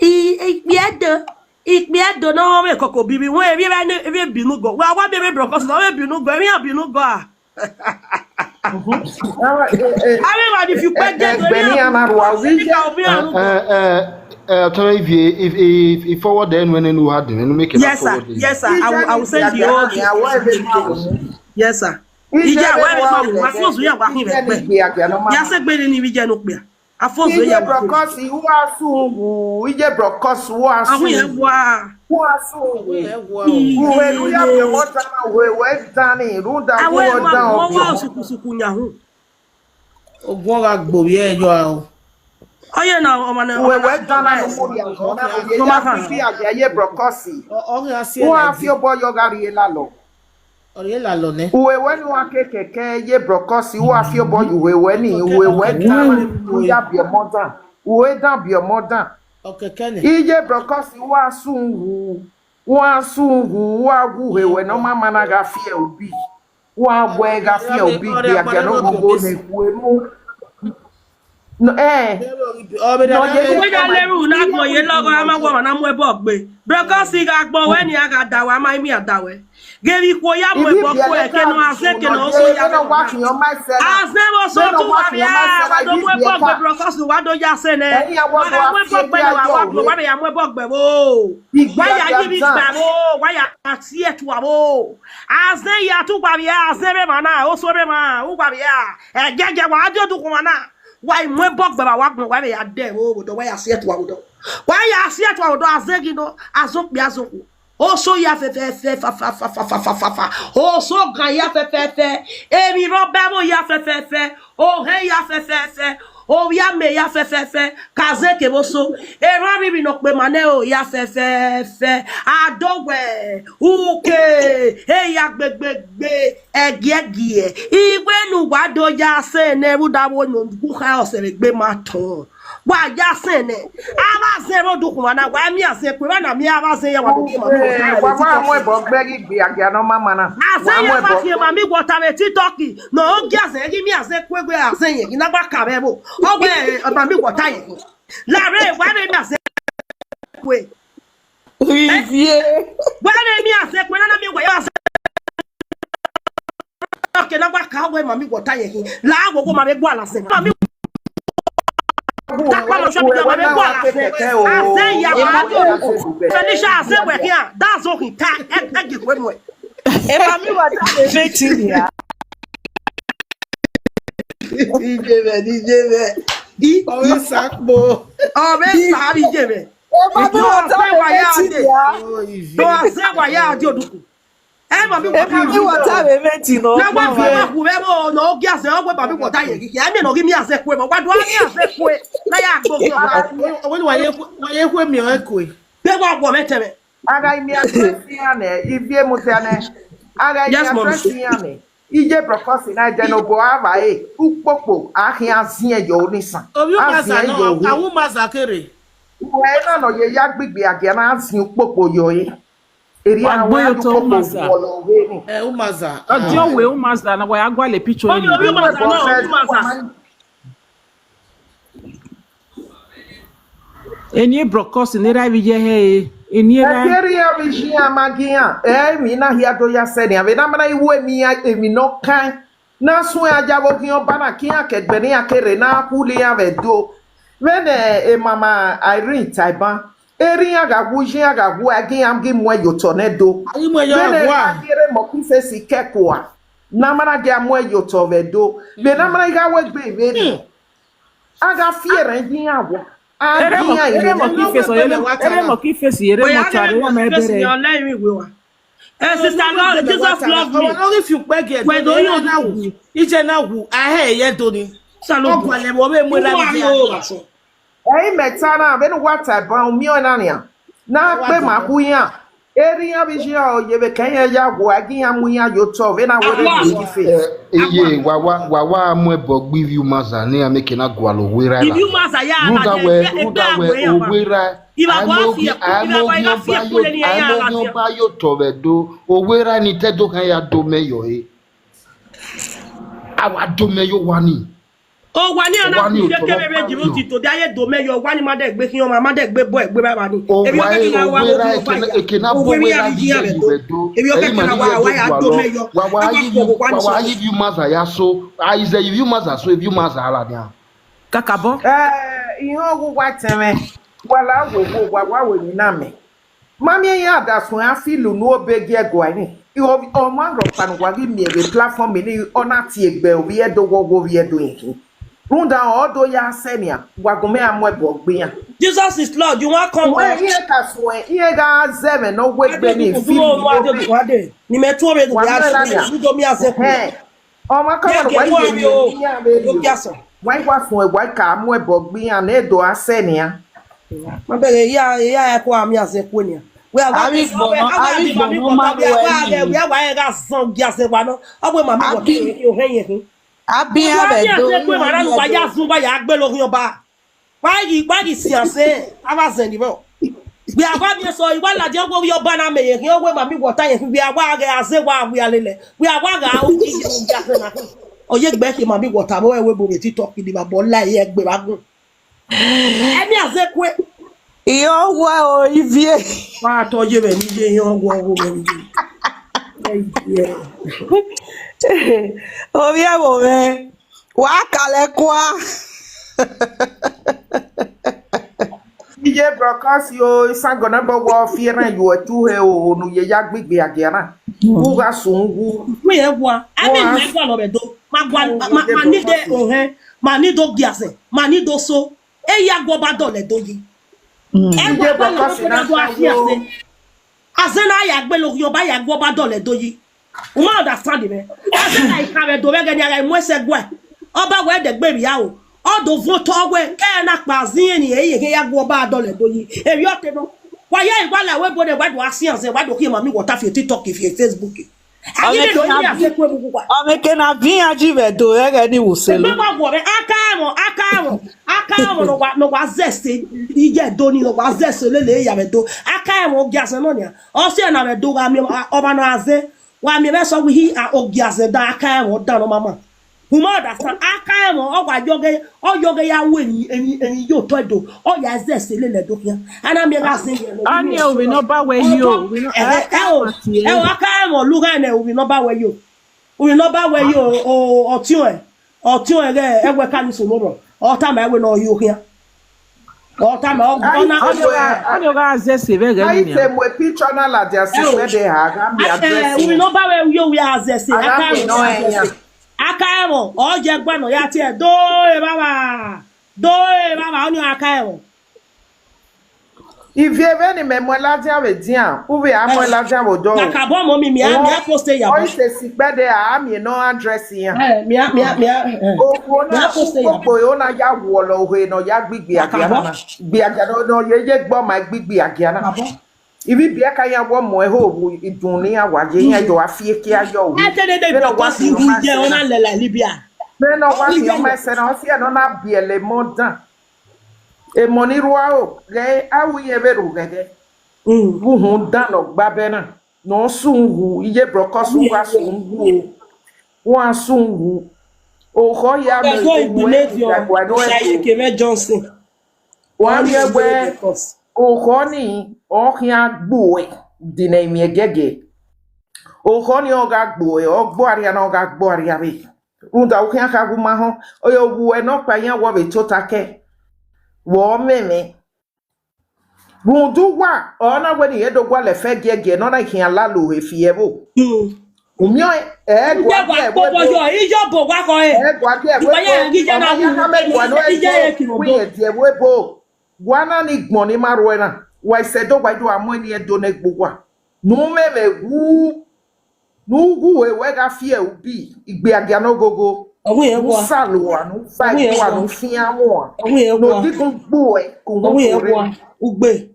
I, I, yeah, the Ikpia Ẹdo ne ọ mwẹ koko bibi, wẹ emwi ẹmwẹ ne emwi ebinugọ. Wa wa miẹn emwi Brokos, ọ mwẹ ebinugọ, emwi iran binugọ a. Avbe emwa ni fi ukpe gie do Ẹgbẹe ne iran na rua wẹ iye. Ka obi iran rugọ. Eh, eh, eh, ọtẹn ivie, if, if, if forward ẹ nuẹn ne u ha dẹ ne u make na Yes, sir. forward ẹ. Yes, sir. I will, I will send the whole Yes, sir. Ije Ije wa vbe wa ma wo, wa fo zu ya wa hin vbe gbe. Ya se gbe ni ni vbe ije no kpia. Afozu Ije ya wa. Brokos, u a sun wu, Ije Brokos, u a Awu sun. Ye wa. U a sun wu. Ye wa. Uwe, u ya miẹn ọmọ dan na, uwe, wẹ dan ni, rhunmwuda Awe uwe wa dan wo ọbiọ. Wa sukusuku nya hu. Ogun gha gbe ovbi ẹre yọ aro. Ọye na ọmọ na. Uwe, wẹ dan na, no mu rhie ọmọ na, ye Ọmọ ya kan. Fi fi a ye Brokos. Ọ, ọ ghi a si U a ẹlẹ fi obọ yọ gha rhie lalọ. Ọ rhie lalọ nẹ. Uwe wẹ ne u a ke kẹkẹ ye Brokos, u a fi obọ ye uwe wẹ ni, uwe wẹ dan, u ya biẹ ọmọ dan, uwe dan biẹ ọmọ dan. Ọ kẹkẹ nẹ. Iye Brokos, u a sun wu, u a sun wu, u a wu uhe wẹ ne ọ ma ma na gha fi ẹre ubi. U a wẹ gha fi ẹre ubi gbe agia ne ọ ghogho ne khuemu. No, eh. Ọ vbe No, ye Uwe ya levbe unu agbọn ye lọghọ, a ma wẹ ọmwa na mu ẹbọ gbe. Brokos gha gbọn wẹ ni a gha da wẹ, a ma imian da wẹ. Ghe vbe ikhuo ya mu Ibi ẹbọ biẹ ku ne ẹke ne ọ a zẹ ke ne ọ so ye ya ne ọ wa khian ọma ẹsẹ na. A zẹ vbe Ne oso ne ọ tu wa wa khian ọma ẹsẹ na, wa do ibi mu biẹ ẹbọ gbe ka. Brokos, wa do ya sẹ nẹ. Ẹyin awọ Wa do gha a mu fi ẹbọ gbe ẹbia ne wa yọ wa do, uwe. Wa ya mu ẹbọ gbe vbo. Igbe Wa ya agia yi vbe dan. Igba vbo, wa ya si ẹtua vbo. A zẹ ya tu uwa vbe a, a zẹ vbe emwa na, oso vbe emwa, uwa vbe a. Ẹgiẹgiẹ wa die odukhunmwu na. Wa i mu ẹbọ gbe vbe wa gbọn, wa vbe ya dẹ vbo, vbo dọ, wa ya si ẹtua vbo dọ. Wa ya si ẹtua vbo dọ, a zẹ ghi nọ, a zẹ okpia zẹ okhuo. Oso ya fẹfẹfẹ, fa, fa, fa. Oso gan ya fẹfẹfẹ. Emwi rhọba ẹvbo ya fẹfẹfẹ. Ohẹn ya fẹfẹfẹ. Ovbi ame ya fẹfẹfẹ. Ka zẹ kevbe oso. Erha rhirhi ne ọ kpe ma nẹ o ya fẹfẹfẹ. A do wẹ uke. E ya gbegbegbe. Ẹgiẹgiẹ. Iwe ne uwa do ya sẹ nẹ, rhunmwuda vbo ne u kha ọsẹ vbe egbe ma tọn. Wa ya sẹ nẹ. Avbe azẹn rre odukhunmwu na, wa miẹn azẹn kue, wa na miẹn avbe azẹn ya wa do khuan. Wa wa mu ẹbọ gbe ghi gbe agia ne ọ ma ma na. Azẹn Wa mu ya ẹbọ. Wa khian ma mi wọta vbe TikTok, ne ọ gie azẹn ghi miẹn azẹn kue, wẹ azẹn yẹn ghi na gba ka vbe ẹvbo. Ọ wẹ, eh, ma mi wọta yẹn. Lare, wa vbe miẹn azẹn kue. Ivie. Wa vbe miẹn azẹn kue, na na miẹn wa ya azẹn. Ke na wa ka wẹ ma mi wọta yẹn hin. La wo wo ma vbe gualọ azẹn. Ma mi Takpa ma social media, ma vbe gualọ azẹn. Azẹn ya wa do. Felicia, azẹn wẹ khian. That's all he ta. E, e gi kue nuẹ. E ma mi wọta vbe meeting ya. Ije vẹ, ije vẹ. Ọ vbe sa kpo. Ọ vbe sa vbe ije vẹ. E ma mi wọta vbe meeting ya. Oh, ivie. Do azẹn wa ya di oduku. E ma mi E ma mi wọta vbe meeting nọ. Na wa fi wa hu vbe mo no gia zẹ, ọ wẹ ba mi wọta ye ghi. Ẹ mi no ghi mi azẹn kue mo. Wa do a mi azẹn kue. Na ya gbo ghi ọba. Wẹ wa ye, wa ye kue mi ọ kue. Be wa wọ mẹ tẹmẹ. Agha imi address iran nẹ, ivie mu tẹ nẹ. Agha imi Yes, mommy. Address iran nẹ. Ije brọkọsi na ẹdẹ ne obọ a vba re, ukpokpo, a khian ziẹn yọ onisan. Ovbi A umaza ziẹn nọ, yọ ohu. Awu umaza kere. Uwẹ na nọ ye ya gbigbi agia na ziẹn ukpokpo yọ e. Eri Wa a gbe wa yo ya to ukpokpo umaza. Wọlọ vbe ni. Eh, umaza. Ọjọ we umaza na wa ya gualọ picture Ovbi, ni. Ovbi umaza nọ, Ovbi umaza. Eni e brọkọsi ne erha vbe iye hẹ e, eni erha. Ẹkẹrriọ vbe iye iran ma gi iran, ẹ, emwi na hia do ya sẹ nian, vbe na ma na iwu emi iran, emwi nọ kan, na suẹn a ya vbe oghian ọba na ke iran ke ẹgbẹe ne iran ke rre na khulo iran vbe Ẹdo. Vbene emama Irene Taiban, erha iran gha wu, iye iran gha wu, a ghi iran ghi muẹn ye otọ ne Ẹdo. A ghi muẹn ye Vbene ọgua. A ghi rre mọ ki fesi kẹkua, ne a ma na gia muẹn ye otọ vbe Ẹdo, vbe ne a ma na gha wẹ egbe vbe ni. A gha fi erẹn ye iran wa. A Ere ghi mo, iran ere mo ye ki face, ere, ere mo ki face, ere mo tare, ere mo ebere. Ọlẹ mi we wa. Eh, sister Lord, Jesus love me. Ọmọ no ghi fi ukpẹ gie Wẹ do ẹdẹ, yo na wu, ije na wu, a hẹ ẹyẹ do ni. Salomo. Ọgualẹ vbe ọ vbe mu Uwa erha ri o, vbe. Ẹi mẹ ta na, vbene uwa ta ẹban, u miẹn ọna nian. Na kpe ma khu iran. Erha iran vbe iye ọ, ye vbe kẹ iran ya wu, a ghi iran mu iran ye otọ, vbene a wẹ Awa. Egbe ghi fe. Eh, iye, wa wa, wa wa mu ẹbọ gbe ivbi umaza ne iran make na gualọ owerha Ivbi na. Umaza ya Rhunmwuda na wẹ, ye, rhunmwuda egbe wẹ, awẹ ya ma. Owerha, Iba a wa mu fi oghi, ẹkun, a iba mu wa oghi iba ọba fi yo, okun lele a iran mu la oghi fi. Ọba yo tọ vbe Ẹdo. Owerha ni te do khan ya do mẹ yọ e. A wa do mẹ yo wa ni. Owa ni ana Owa ni ku otọ kekere vbe Djibouti to dia ye do mẹ yọ, owa ni ma dẹ gbe khian ọmwa, ma dẹ gbe bọ egbe vbe ava ni. Emwi Owa ọkẹkẹ na wa ro owa ya. Eke na bo Owe vbe wẹ ra ya rhie ghi ye vbe do. Emwi ọkẹkẹ na wa wa ya do mẹ yọ. Wa wa yi view, wa wa yi view maza ya so. A ize yi view maza so, view maza la dia. Kakabọ. Eh, iran wu wa tẹmwẹ. Wa la wo wo wa wa wo ni na mẹ. Ma miẹn iran da suẹn a feel unu obe gie ẹguae ni. Ọ ma rhọkpa ne uwa ghi miẹn vbe platform ni, ọ na tie egbe ovbi Ẹdo, wọ wo ovbi Ẹdo khin. Rhunmwuda ọ do ya sẹ nian, wa gu mẹ a mu ẹbọ gbe iran. Jesus is Lord, you wan come Wẹ out. Iran ka suẹn, iran gha zẹ ẹmwẹ ne ọ wegbe ni feel unu obe. Ni mẹ tuo vbe Wa mẹ na nian. Udo mi a zẹ ku. Hẹn. Ọmwa ka wẹ wa ye o. Wa wa suẹn wa ka mu ẹbọ gbe iran ne do a sẹ nian. Ma bẹghe ya ya ya ku ami azẹ ku nian. We are Avbe Igbọnọ, avbe Igbọnọ ma ru ẹre. We are wa ga zan gia zẹ wa nọ. Ọ wẹ ma mi wọ ke ohẹn yẹn hin. Abi iran vbe do. Wa ya zun wa ya gbe lo hin ọba. Wa ghi, wa ghi sian sẹ, avbe azẹ ni vbọ. Vbe a wa miẹn sẹ, I wa ladian wẹ ovbi ọba na mẹ ye khian, ọ wẹ ma mi wọta yẹn, vbe a wa ghe azẹ wa wia lele, vbe a wa gha ru iye ne ovbi azẹ na. Ọ ye gbe khian ma mi wọta vbe ẹvbo ebo vbe TikTok ni vbe abọ la ye egbe vbe agbọn. Ẹmia zẹ kue. Iyọ wa o, ivie. Wa tọ ye vbe ni ye, iyọ wa o, vbe ni ye. Ovbi ẹvbo mwẹ. Wa kalẹ kua. Iye brọkọsi o, isango na bọ wọ fi erhan yu ẹtu he o, ne u ye ya gbigbe agia na. U gha sun wu. Wẹ ya wa. Ami ma gua nọ vbe do. Ma gua, ma, ma ni de ohẹn, ma ni do giazẹ, ma ni do so. E ya gua ba dọlẹ do yi. Ẹgua ba nọ, brọkọsi na do afiase. Azẹ na ya gbe lo ghi ọba ya gua ba dọlẹ do yi. U ma understand mwẹ. Azẹ na ikha vbe do vbe ẹghẹ ne a gha mu ẹsẹ guẹ. Ọba wẹ dẹgbe vbe aro. Ọ do vuọn otọ wẹ, ke ẹ na kpa azin ni, ẹ i ye ya gu ọba dọlẹ do yi. Erriọ te nọ. Wa ya igba la wẹ bo nẹ, wa do a sian zẹ, wa do khian ma mi wọta fi TikTok fi Facebook. A ghi de do ni a zẹ kue mu uwa. Ọmọ eke na viọ iran ji vbe do ẹghẹ ni wo sẹ lo. Egbe wa wọ rẹ, aka ẹmwọ, aka ẹmwọ, aka ẹmwọ ne wa, ne wa zẹ ẹse, iye do ni ne wa zẹ ẹse lele ya vbe do. Aka ẹmwọ ogiazẹ nọ nia. Ọ si ẹre na vbe do gha miẹn ọmwa ne a zẹ. Wa miẹn vbe sẹ wẹ ihi ogiazẹ da aka ẹmwọ dan nọ mama. U ma understand, aka ẹmwọ, ọ wa yọghe, ọ yọghe ya ru emwi, emwi, emwi ye otọ Ẹdo, ọ ya zẹ ẹse lele Ẹdo khian. A na miẹn gha zẹ yẹn. A ni ovbi ne ọ ba wẹ yo, ovbi ne ọ, ẹhẹ, aka ẹmwọ, ẹmwọ, aka ẹmwọ, lugha nẹ ovbi ne ọ ba wẹ yo. Ovbi ne ọ ba wẹ yo, o, ọtiọnrẹn, ọtiọnrẹn ghẹ, ẹwẹ ka ni sunu rọ, ọ tama ẹwẹ ne ọ yo khian. Ọ tama, ọ, ọ na, a ni gha zẹ ẹse vbe ẹghẹ ni. Ai, te mu picture na ladian si sẹ de ha, gha mi address. Ovbi ne ọ ba wẹ yo, wẹ a zẹ ẹse, aka ẹmwọ, a zẹ ẹse. Aka ẹmwọ, ọ ye ẹgba nọ ya tie, do e vbavba, do e vbavba, ọni aka ẹmwọ. Ivie vbene mẹ mu ladian vbe edian, u vbe a mu ladian vbe odọ. Kakabọ mọ mi, mi a, mi a post ya. Ọ i sẹ si gbẹdẹ a, a miẹn nọ address iran. Eh, mi a, mi a, mi a, eh. Okhuo na, mi a post ya. Ukpokpo ẹre ọ na ya wọlọ ohe ne ọ ya gbigbi agia na. Gbigbi agia na, ne ọ ye ye gbe ọma gbigbi agia na. Kakabọ. Ivbi biẹ ka ya wọ mu ẹho vbe idun ne iran wa ye, iran do a fi ekia yọ ru. Ẹ te dede, because iye ọ na lẹla Libya. Vbene ọ wa miẹn ọma ẹsẹ na, ọ si ẹre ne ọ na biẹlẹ emọ dan. Emọ ni rua ro, ghẹ a ru irẹn vbe ru ghẹghẹ. Mm. Vbe uhunmwu dan ne ọ gba bẹ na, ne ọ sun wu, iye brọkọs, u gha sun wu o. Wa sun wu. Okhọ ya mẹ, Ẹgbẹjọ Igbinedion, Osaiyeke vbe Johnson. Wa miẹn wẹ, okhọ ni, ọ khian gbe uẹ, di ne imiẹn gẹgẹ. Okhọ ni ọ gha gbe uẹ, ọ gbe uẹ arria na, ọ gha gbe uẹ arria rre. Rhunmwuda u khian kha gu ma họn, ọ ya wu uẹ nọkpa iran wọ vbe tota kẹ. Vbe ọ mwẹ mwẹ. Rhunmwuda uwa, ọ na wẹ ne irẹn do gualọ ẹfe giẹgiẹ, ne ọ na khian lalo he fi ẹvbo. Hmm. U miẹn ọẹn, ẹ gua Iye wa die ẹvbo kpobọ ebo. Yọ, iyobọ wa kọ ẹ. Ẹ gua die ẹvbo ebo. Iwa ya ghi ya na wu, iye ya kiro bo. Wẹ die ẹvbo ebo. Wa na ni gbọn ni ma ruẹ na. Wa i sẹ do wa i do a mu eni ẹdo ne egbe uwa. Ne u mwẹ mwẹ wu. Ne u wu e wẹ gha fi ẹre ubi, igbe agia ne ogogo. Ọ wẹ irẹn gua. Ne u salo uwa, ne u fa ẹguan, ne u fian uwa. Ọ wẹ irẹn gua. Ne odigun gbe uẹ, ku uhunmwu rre. Ọ wẹ irẹn gua. Ugbe.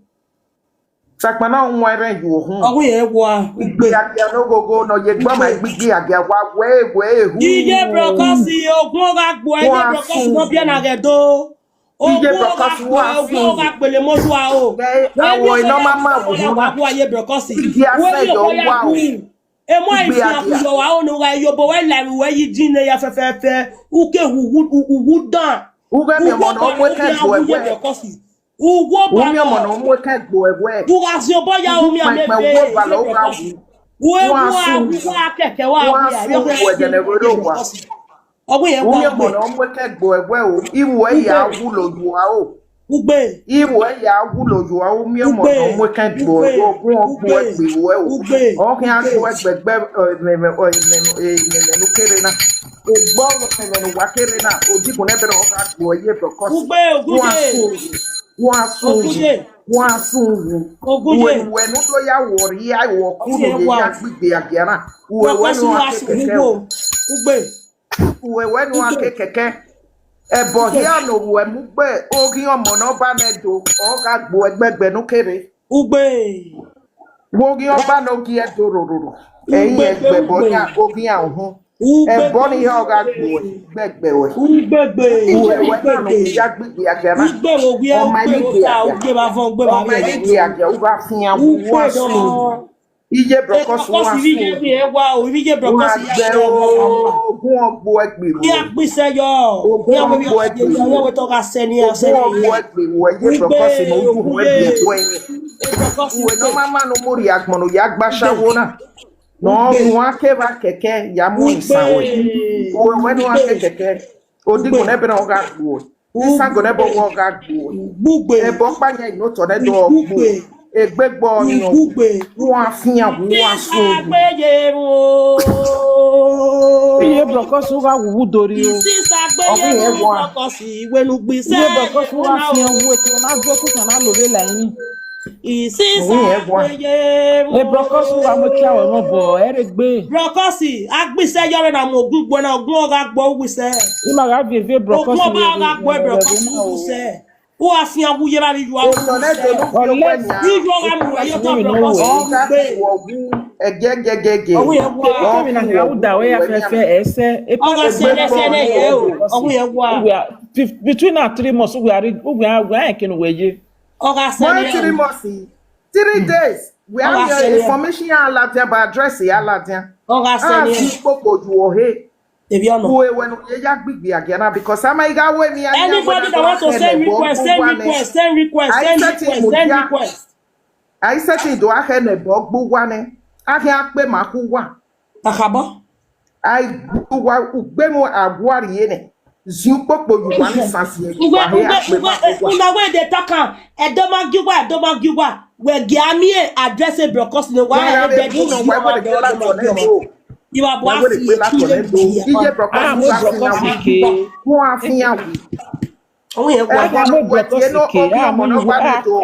Sakpa na wan ẹrẹn ye uhunmwu. Ọ wẹ irẹn gua. Ugbe. Igbe agia ne ogogo, ne ọ ye egbe ọma, igbe agia wa wẹ, wẹ ehu. Iye brọkọsi, ogun ọ gha gbe uẹ, iye brọkọsi ne ọ biẹ na ghẹ do. Iye brọkọsi wa sun. Ogun ọ gha gbele mọ dua o. Vbe awọ enọ ma ma wu. Wa gua iye brọkọsi. Iye asẹ yọ wa o. Emọ Igbe ifian adia. Kuyọ wa, ọna gha ye obọ wẹ live wẹ ye idin nẹ ya fẹfẹfẹ, u ke wu, wu, wu, wu dan. U ghẹ miẹn ọmọ ne ọ mu ekẹn gbe ẹwẹ. Because u wo balọ. U miẹn ọmọ ne ọ mu ekẹn gbe ẹwẹ. U gha ziobọ ya, u miẹn amẹ ve. U wo balọ, u gha wu. U wa su, u wa kẹkẹ, wa wa su, u ẹdẹnẹ vbe rre owa. Ọ wẹ yẹn wa. U miẹn ọmọ ne ọ mu ekẹn gbe ẹwẹ o, iwẹ ya wu lo yu a o. Ugbe. Iwẹ ya wu lo yu a, u miẹn ọmọ ne ọ mu ekẹn gbe ẹwẹ, ogun ọgbọ ẹgbe ẹwẹ o. Ugbe. Ọ khian gbe ẹgbẹgbẹ, ẹ, mẹ, mẹ, ẹ, mẹ, mẹ, ẹ, mẹ, mẹ, ne u kere na. Egbe ọmọ mẹ, mẹ, ne uwa kere na, odibo nẹ bẹrẹ ọ gha gbe ẹre ye Brokos. Ugbe, ogunye. Wa su, wa su, ogunye. Wa su wu. Ogunye. Uwẹ, uwẹ ne u do ya wọ rhia, wọ ku ne u ye ya gbigbe agia na. Uwẹ, uwẹ ne u wa ke kẹkẹ o. Ugbe. Uwẹ wẹ ne u wa ke kẹkẹ. Ẹbọ hia ne ovbi uwẹ mu gbe oghian ọmọ ne ọ ba nẹ do, ọ gha gbe uwẹ gbẹgbẹ ne u kere. Ugbe. Vbe oghian ọba ne ọ gie do rororo. Ẹi rẹn gbe ẹbọ hia, oghian uhunmwu. Ẹbọ ni hia ọ gha gbe uwẹ gbẹgbẹ uwẹ. Ugbegbe. Uwẹ wẹ na ne u ya gbigbe agia na. Ugbe vbe owiẹ, ugbe vbe ota, ugbe vbe avọn, ugbe vbe avbiẹ. Ọ ma i gbigbe agia, u gha fian, u gha fian. Iye Brokos, u gha fian. Iye Brokos, iye Brokos, iye Brokos, iye Brokos, iye Brokos. Ogun ọgbo ẹgbẹrun. Iye agbise yọ. Ogun ọgbo ẹgbẹrun. Iye wẹ tọ gha sẹ ni, a sẹ ni. Ogun ọgbo ẹgbẹrun, iye Brokos, ne u gu wẹ biẹ kue. Uwẹ ne ọ ma ma ne u mu rhie agbọn ne u ya gba ashawo na. Ne ọ wan kevbe kẹkẹ ya mu isan ruẹ. Uwẹ wẹ ne u wan ke kẹkẹ. Odibo nẹ bẹrẹ ọ gha gbuẹ. Isango nẹ bọ wẹ ọ gha gbuẹ. Ẹbọ ọkpa yan ino otọ nẹ do ọ gbuẹ. Egbe gbe ọyọn. Wa fian, wa sun. Iye Brokos, u gha wu vbe udorri o. Iye Brokos, u gha fian wu eto na do kusan na lo vbe la emwi. Isisa weye. Brokos, u gha mu ekia wẹ mwẹ obọ, ẹ rre egbe. Brokos, agbise yọ rre na mu ogun gbe na, ogun ọ gha gbe uwu sẹ. Ima gha viẹ viẹ Brokos. Ogun ọba ọ gha gbe Brokos uwu sẹ. U gha fian wu ye vba vbe yu aro. Ọlẹ, iyọ gha mu wẹ ye otọ Brokos. Ẹgẹgẹgẹgẹ. Ọwẹ yẹn wa. Kevbe na gha uda wẹ ya fẹfẹ ẹsẹ. Ọ gha sẹ ẹsẹ nẹ ye o. Ọwẹ yẹn wa. Between na three months, we are, we are, we are, kene wẹ ye. Ọ gha sẹ. Why three months? Three days. We have your information ya ladian, but address ya ladian. Ọ gha sẹ ni. Kpokpo ju ọhe. Ebi ọnọ. Uwẹ wẹ ne u ye ya gbigbi agia na, because ama i gha wẹ emwi ya. Anybody that want to send request, send request, send request, send request, send request. A i sẹtin do a khẹ ne ẹbọ gbe uwa nẹ, a khian kpe ma khu uwa. Akhabọ. A i gbe uwa ugbenu aguarrie nẹ, ziẹn ukpokpo ye uwa ni sansiẹn, uwa he a kpe ma khu uwa. Una wẹ de takan, ẹdọ ma gie uwa, ẹdọ ma gie uwa, wẹ gie a miẹn address Brokos ne wa he de bu nọ wa wẹ de ọdọ ma gie uwa. Iwa bu a fi ekile. Iye Brokos, a mu Brokos ke. Ku a fian wu. Ọwẹ yẹn wa. Ẹ wa mu Brokos ke, a mu iwu, a,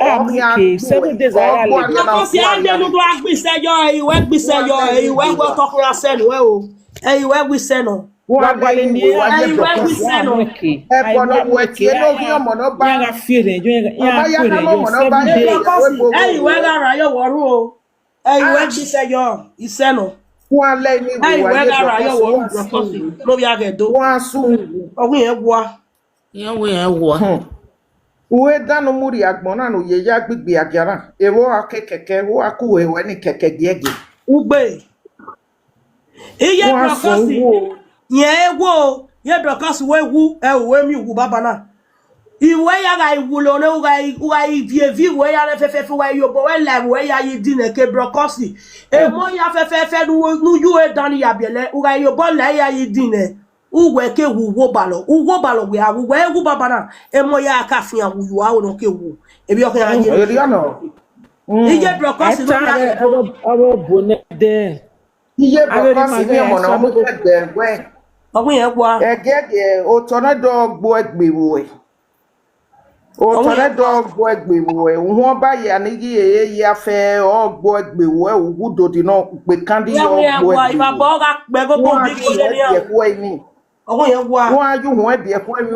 a mu ke, seven days a ya le. Brokos, a de nu do agbise yọ, ẹi wẹ gbise yọ, ẹi wẹ wẹ otọ kura sẹ nuẹ o. Ẹi wẹ gbise nọ. Wa gualọ eni, a mu Brokos, a mu ke. Ẹ bọ nọ wẹ tie ne oghian ọmọ nọ ba. Ya gha fiẹrẹ, ya gha fiẹrẹ, seven days. Brokos, ẹi wẹ gha ra yọ wọ ru o. Ẹi wẹ gbise yọ, isẹ nọ. Wa lẹ ni. Ẹi wẹ gha ra yọ wọ ru Brokos, no vbe a ghẹ do. Wa sun. Ọwẹ yẹn wa. Iran wẹ iran wua. Hmm. Uwẹ dan ne u mu rhie agbọn na ne u ye ya gbigbi agia na, evbo a ke kẹkẹ, vbe a ku uwẹ ruẹ ni kẹkẹ giẹgiẹ. Ugbe. Iye Brokos, yẹn ewu o, iye Brokos wẹ wu, ẹ u wẹ miẹn uwu baba na. Iwẹ ya gha wu lo ne u gha, u gha viẹ evi wẹ ya rẹ fẹfẹfẹ, u gha ye obọ wẹ la vbe ya ye idin nẹ ke Brokos. Emọ ya fẹfẹfẹ ne u, ne u yu ẹre dan ni ya biẹlẹ, u gha ye obọ la ya ye idin nẹ. Uwẹ ke wu uwu obalọ, uwu obalọ wẹ a wu, wẹ wu baba na, emọ ya ka fian wu yu aro ne ọ ke wu, emwi ọ khian ye. Eriọ nọ. Iye Brokos no ya. Ọvọ, ọvọ bo nẹ dẹ. Iye Brokos ni ọmọ na mu ẹgbẹ wẹ. Ọwẹ yẹn wa. Ẹgẹgẹ, otọ nẹ do gbo ẹgbe vbe uwẹ. Otọ nẹ do gbo ẹgbe vbe uwẹ. Uhun ọba ya ni ghi rere ya fẹ, ọ gbo ẹgbe vbe uwẹ, uwu dodi nọ, ukpe kandi ya ọ gbo ẹgbe vbe uwẹ. Iwa bọ gha kpẹ gogo bi gbo nẹ. Ọwẹ yẹn wa. Wa ye uhun ẹbiẹ kue emwi,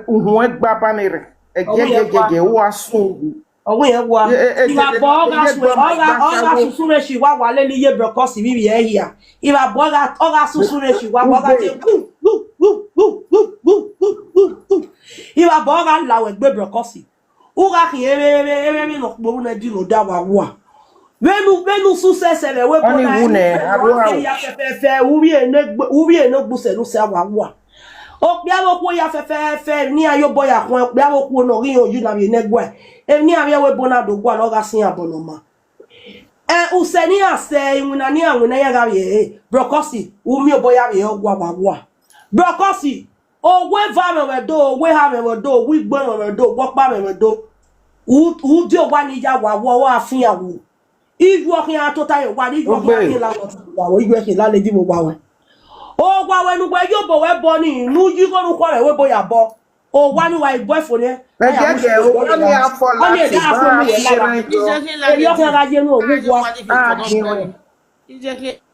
uhun ẹgbaba ni rre. Ẹgiẹgiẹgiẹgiẹ, wa sun uwu. Ọwẹ yẹn wa. Iwa bọ ọ gha sun, ọ gha, ọ gha susu rre shi wa, wa lele iye Brokos vbe ivbi ẹre hia. Iwa bọ ọ gha, ọ gha susu rre shi wa, wa gha tie wu, wu, wu, wu, wu, wu, wu, wu, wu. Iwa bọ ọ gha la wẹ gbe Brokos. U gha khian emwi, emwi, emwi, emwi ne ọ kpobru nẹ di ne ọ da wa wua. Vbene u, vbene u success vbe ẹvbo na, ọni wu nẹ, aro aro. Ya fẹfẹfẹ, u vbiẹ ne gbe, u vbiẹ ne ogbusẹ ne u sẹ wa wa. Okpia vbe okhuo ya fẹfẹfẹ, ne iran ye obọ ya khuẹn, okpia vbe okhuo ne ọ ghi rẹn oyi na vbe ne ẹguae. Emwi ne iran vbe ẹvbo na do gualọ, ọ gha sẹ iran obọ ne ọ ma. Ẹ, usẹ ne iran sẹ, iwinna ne iran winna, iran gha vbiẹ ẹre, brọkọsi, u miẹn obọ ya vbiẹ ẹre, ọ gua wa wa. Brọkọsi, owa eva mwẹ vbe do, owa eha mwẹ vbe do, owa igbo mwẹ vbe do, owa ọkpa mwẹ vbe do. U, u die owa ni ya wa wa, ọ gha fian wu. Iyuọ khian tota ye owa ni, iyuọ khian Ogbe. Khin la lọ wa wẹ, iyuọ khin la lady vbe owa wẹ. Owa wẹ ne uwẹ ye obọ wẹ bọ ni, ne u yi igho ne u khua vbe ẹvbo ya bọ. Owa ni wa igbo ẹfo nẹ, Ẹgẹgẹ, owa ni a fọ lati ba a fi ẹre yọ. Erriọ khian gha ye ne owa. A ghin wẹ.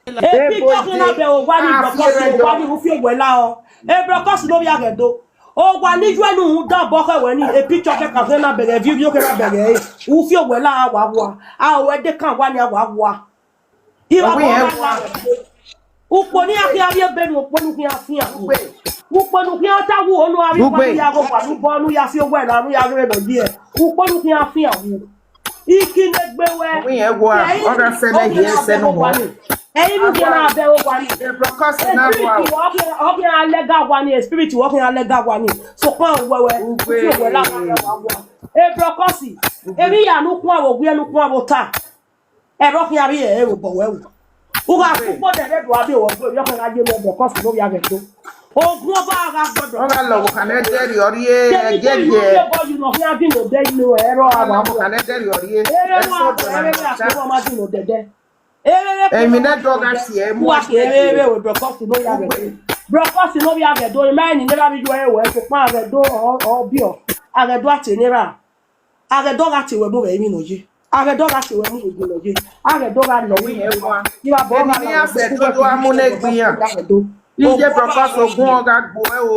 Epicture khian na bẹ owa ni, a fi brọkọsi, ẹre yọ. Owa ni u fi owẹ la ọ. E brọkọsi ne ovbi aghẹ do. Owa ni iyuẹ ne uhunmwu dan obọ khẹ wẹ ni, epicture kẹkan khian na bẹghe, video khian na bẹghe ẹre. U fi owẹ la wa wa. A owẹ de kan wa ni a wa wa. Iran Ọwẹ bọ iran wa wa. Ukpo ne iran khian vbiẹ ebe ne ukpo ne u khian fian. Ugbe. Ukpo ne u khian ta wu onu avbe Ugbe. Wa ne u ya gho wa ne u bọ ne u ya fi owẹ la ne u ya ghe vbe nọ ye. Ukpo ne u khian fian wu. Iki ne gbe wẹ. Ọwẹ iran wa. Ẹ i Ọ gha sẹ ne ọ hiẹ sẹ ne ọ wa. Ẹ i vbe na bẹ owa ni. The brokers na wa. Spirit wọ khian, ọ khian lẹga wa ni, spirit wọ khian lẹga wa ni. Sokpan wẹ wẹ, Ugbe. Fi owẹ la wa wa wa. E brokers, emwi ya ne u khuan vbe owiẹ ne u khuan vbe ota. Ẹrọ khian rhie ẹre vbe obọ wẹ ru. U gha fu ukpo dẹrẹ do a de wọ gbe, ovbi ọkhan gha ye mwẹ brokers ne ovbi aghẹ do. Ogun ọba gha gbọdọ. Ọ gha lọ vbe okhan ne ẹdẹrriọ rrie, ẹgẹgẹ. Ebo yi nọ khian di nọ dẹ inu ẹrọ a wa. Ọ gha lọ vbe okhan ne ẹdẹrriọ rrie. Ere wa, ere wa, ere wa, ma di nọ dẹdẹ. Emwi ne ẹdẹ ọ gha tie mu. Wa ke ere ere we brokers ne ovbi aghẹ do. Brokers ne ovbi aghẹ do, ma ni ne ra bi ju ẹre wẹ, sokpan aghẹ do, ọ, ọ biọ. Aghẹ do a tie ne ra. Aghẹ do gha tie wẹ mu vbe emwi nọ ye. Aghẹ do gha tie wẹ mu vbe gun nọ ye. Aghẹ do gha lọ wẹ. Ẹ wa. Iwa bọ Emwi gha ne lọ a sẹ wẹ. Dodo a mu ne egbe iran. Aghẹ do. Iye brokers ogun ọ gha gbo ẹ o.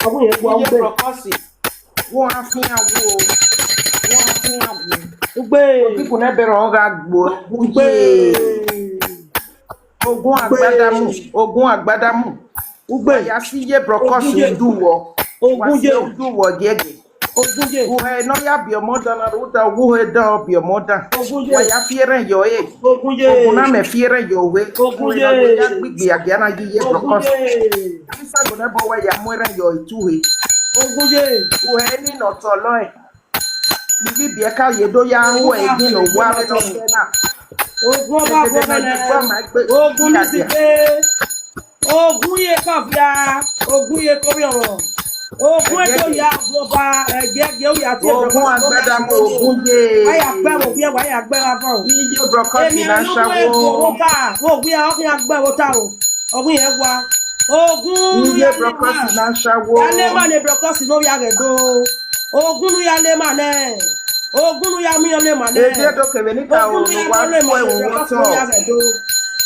Ọgwẹ yẹn gua Iye ugbe. Brokers. Wọ́n á fi hàn wò ó. Wọ́n á fi hàn wò ó. Ugbe. People ne bẹrẹ ọ gha gbo. Ugbe. Ogun agbadamu, ogun agbadamu. Ugbe. Wa ya si ye brokers Ogun ye. Udu wọ. Ogun Wa si ye. Udu wọ giẹgiẹ. Ogun ye. Uhe ne ọ ya biẹ ọmọ dan na rhunmwuda uwu he dan ọ biẹ ọmọ dan. Ogun ye. Wa ya fi erhẹn yọ ẹre. Ogun ye. Ogun na mẹ fi erhẹn yọ uhe. Ogun Uhe ye. Na do ya gbigbi agia na yi ye Ogun brokers. Ye. Isagbọn ẹbọ wẹ ya mu erhẹn yọ itu uhe. Ogun ye. Uhe ni nọ tọ lọe. Ni bi biẹ ka ye do ya ru ẹgbin ne owa vbe nọ sẹ na. Ogun ọba Egede vọ na mẹ. Gba ma gbe Ogun ni ya dia. Zigbe. Ogun ye kọfia. Ogun ye kọfia ọmọ. Ogun edo ya ogun ọba ẹgbẹgbẹ oya ti Ogun agbada mo ogun ye. Wa ya gbẹ wo biẹ wa ya gbẹ wa bọ. Iye brokers Emi na anugu shawo. Ego wo ka wo wi a ọkhin agbẹ wo ta o. Ọghin yẹn wa. Ogun Iye ya brokers na shawo. Ya le ma ne brokers no ya ghe do. Ogun nu ya le ma nẹ. Ogun nu ya miẹn le ma nẹ. Eje do kevbe ni ka Ogun o nu no ya wa le ma fue nẹ wo brokers no tọ. Ya ghe do.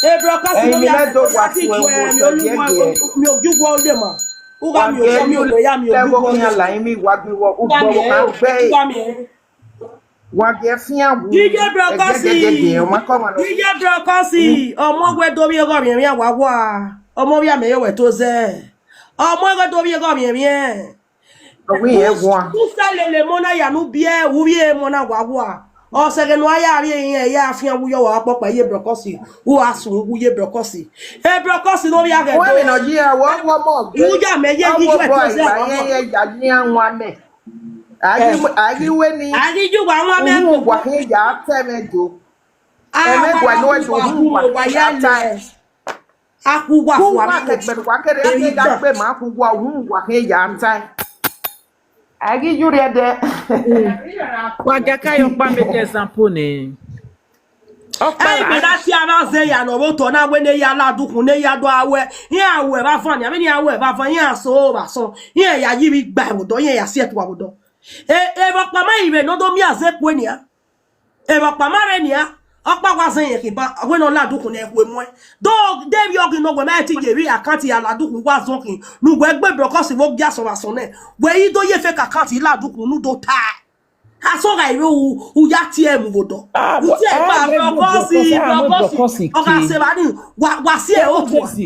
E brokers no Ẹyin ya lẹ ghe do do wa ya ti fue ju wo ẹ mi tọ olu wa gẹgẹ. Mi oju wo le ma. U gha Wa mi gẹ oju mi yu olu ya mi lẹ oju wo wo le khian ma. La imi wa gbi wo u Wa gbọ mi wo ẹ kan o. Gbe. Wa mi ẹ. Wa gẹ fian wu. Iye brokers. Ẹgẹgẹgẹgẹ, ọma kọ ọmwa nọ. Iye brokers. Ọmọ wẹ do vbiẹ ghe ọmwiẹmwiẹ wa wa. Ọmọ vbiẹ amẹ ye wẹ to zẹ. Ọmọ wẹ do vbiẹ ghe ọmwiẹmwiẹ. Ọghe irẹn guan. U sa lele emọ na ya ne u biẹ, u vbiẹ emọ na wa wa. Ọ sẹ ẹghẹ ne u a ya rrie irẹn, ya fian wu yọ wa kpọkpa iye brokers. U a sun wu ye brokers. E brokers ne ọ vbiẹ ghe Wẹ do. Mi nọ yi a wọ wọ mọ. U ya mẹ ye Ọ yi wọ ju bọ ẹto zẹ ìgbà ọmọ. Yẹn yẹn ya yi a wan mẹ. A ghi, Eh. A ghi wẹ ni. A ghi ju wa wan mẹ Uhun agbogbo. Wa khin ya tẹ mẹ do. Ah, Ẹmẹ wa gua nu ku ẹdu wa uhun ku wa wa khin ya ya ta. Lẹ. A ku wa Ku fu wa wa mi kẹgbẹ ko. Wa kere Eri ẹgbẹ da. Gbe ma ku wa uhun wa khin ya ta. A ghi ju rẹ dẹ. Wa ga ka yo pa make example ni. Ọkpa Ẹ ra. Mẹ na ti ara zẹ ya nọ vbe otọ na wẹ ne ya la dukhun ne ya do awẹ. Iran awẹ vbe avan ni, avbe ni awẹ vbe avan, iran so vbe asọn. Iran ya yi vbe igba ẹvbo dọ, iran ya si ẹtu vbe dọ. E, e vbe ọkpa ma ivbe ne ọ do miẹn azẹ kue nian. Evba ọkpa ma rre nian, ọkpa wa zẹ yẹn khian ba, wẹ ne ọ la dukhun ne ẹ khuẹ muẹn. Do de vbiẹ ọghe ne wẹ ma ti ye vbe account ya la dukhun wa zọ khin, ne uwẹ gbe brokers vbe ogie asọn vbe asọn nẹ, wẹ i do ye fake account la dukhun ne u do ta. Asọn gha iro u, u ya tie mu vbe odọ. Ah, u tie ah, gba ah, brokers, ah, brokers, brokers, ọ gha ke. Se vba ni, wa, wa si ẹ otu. Brokers.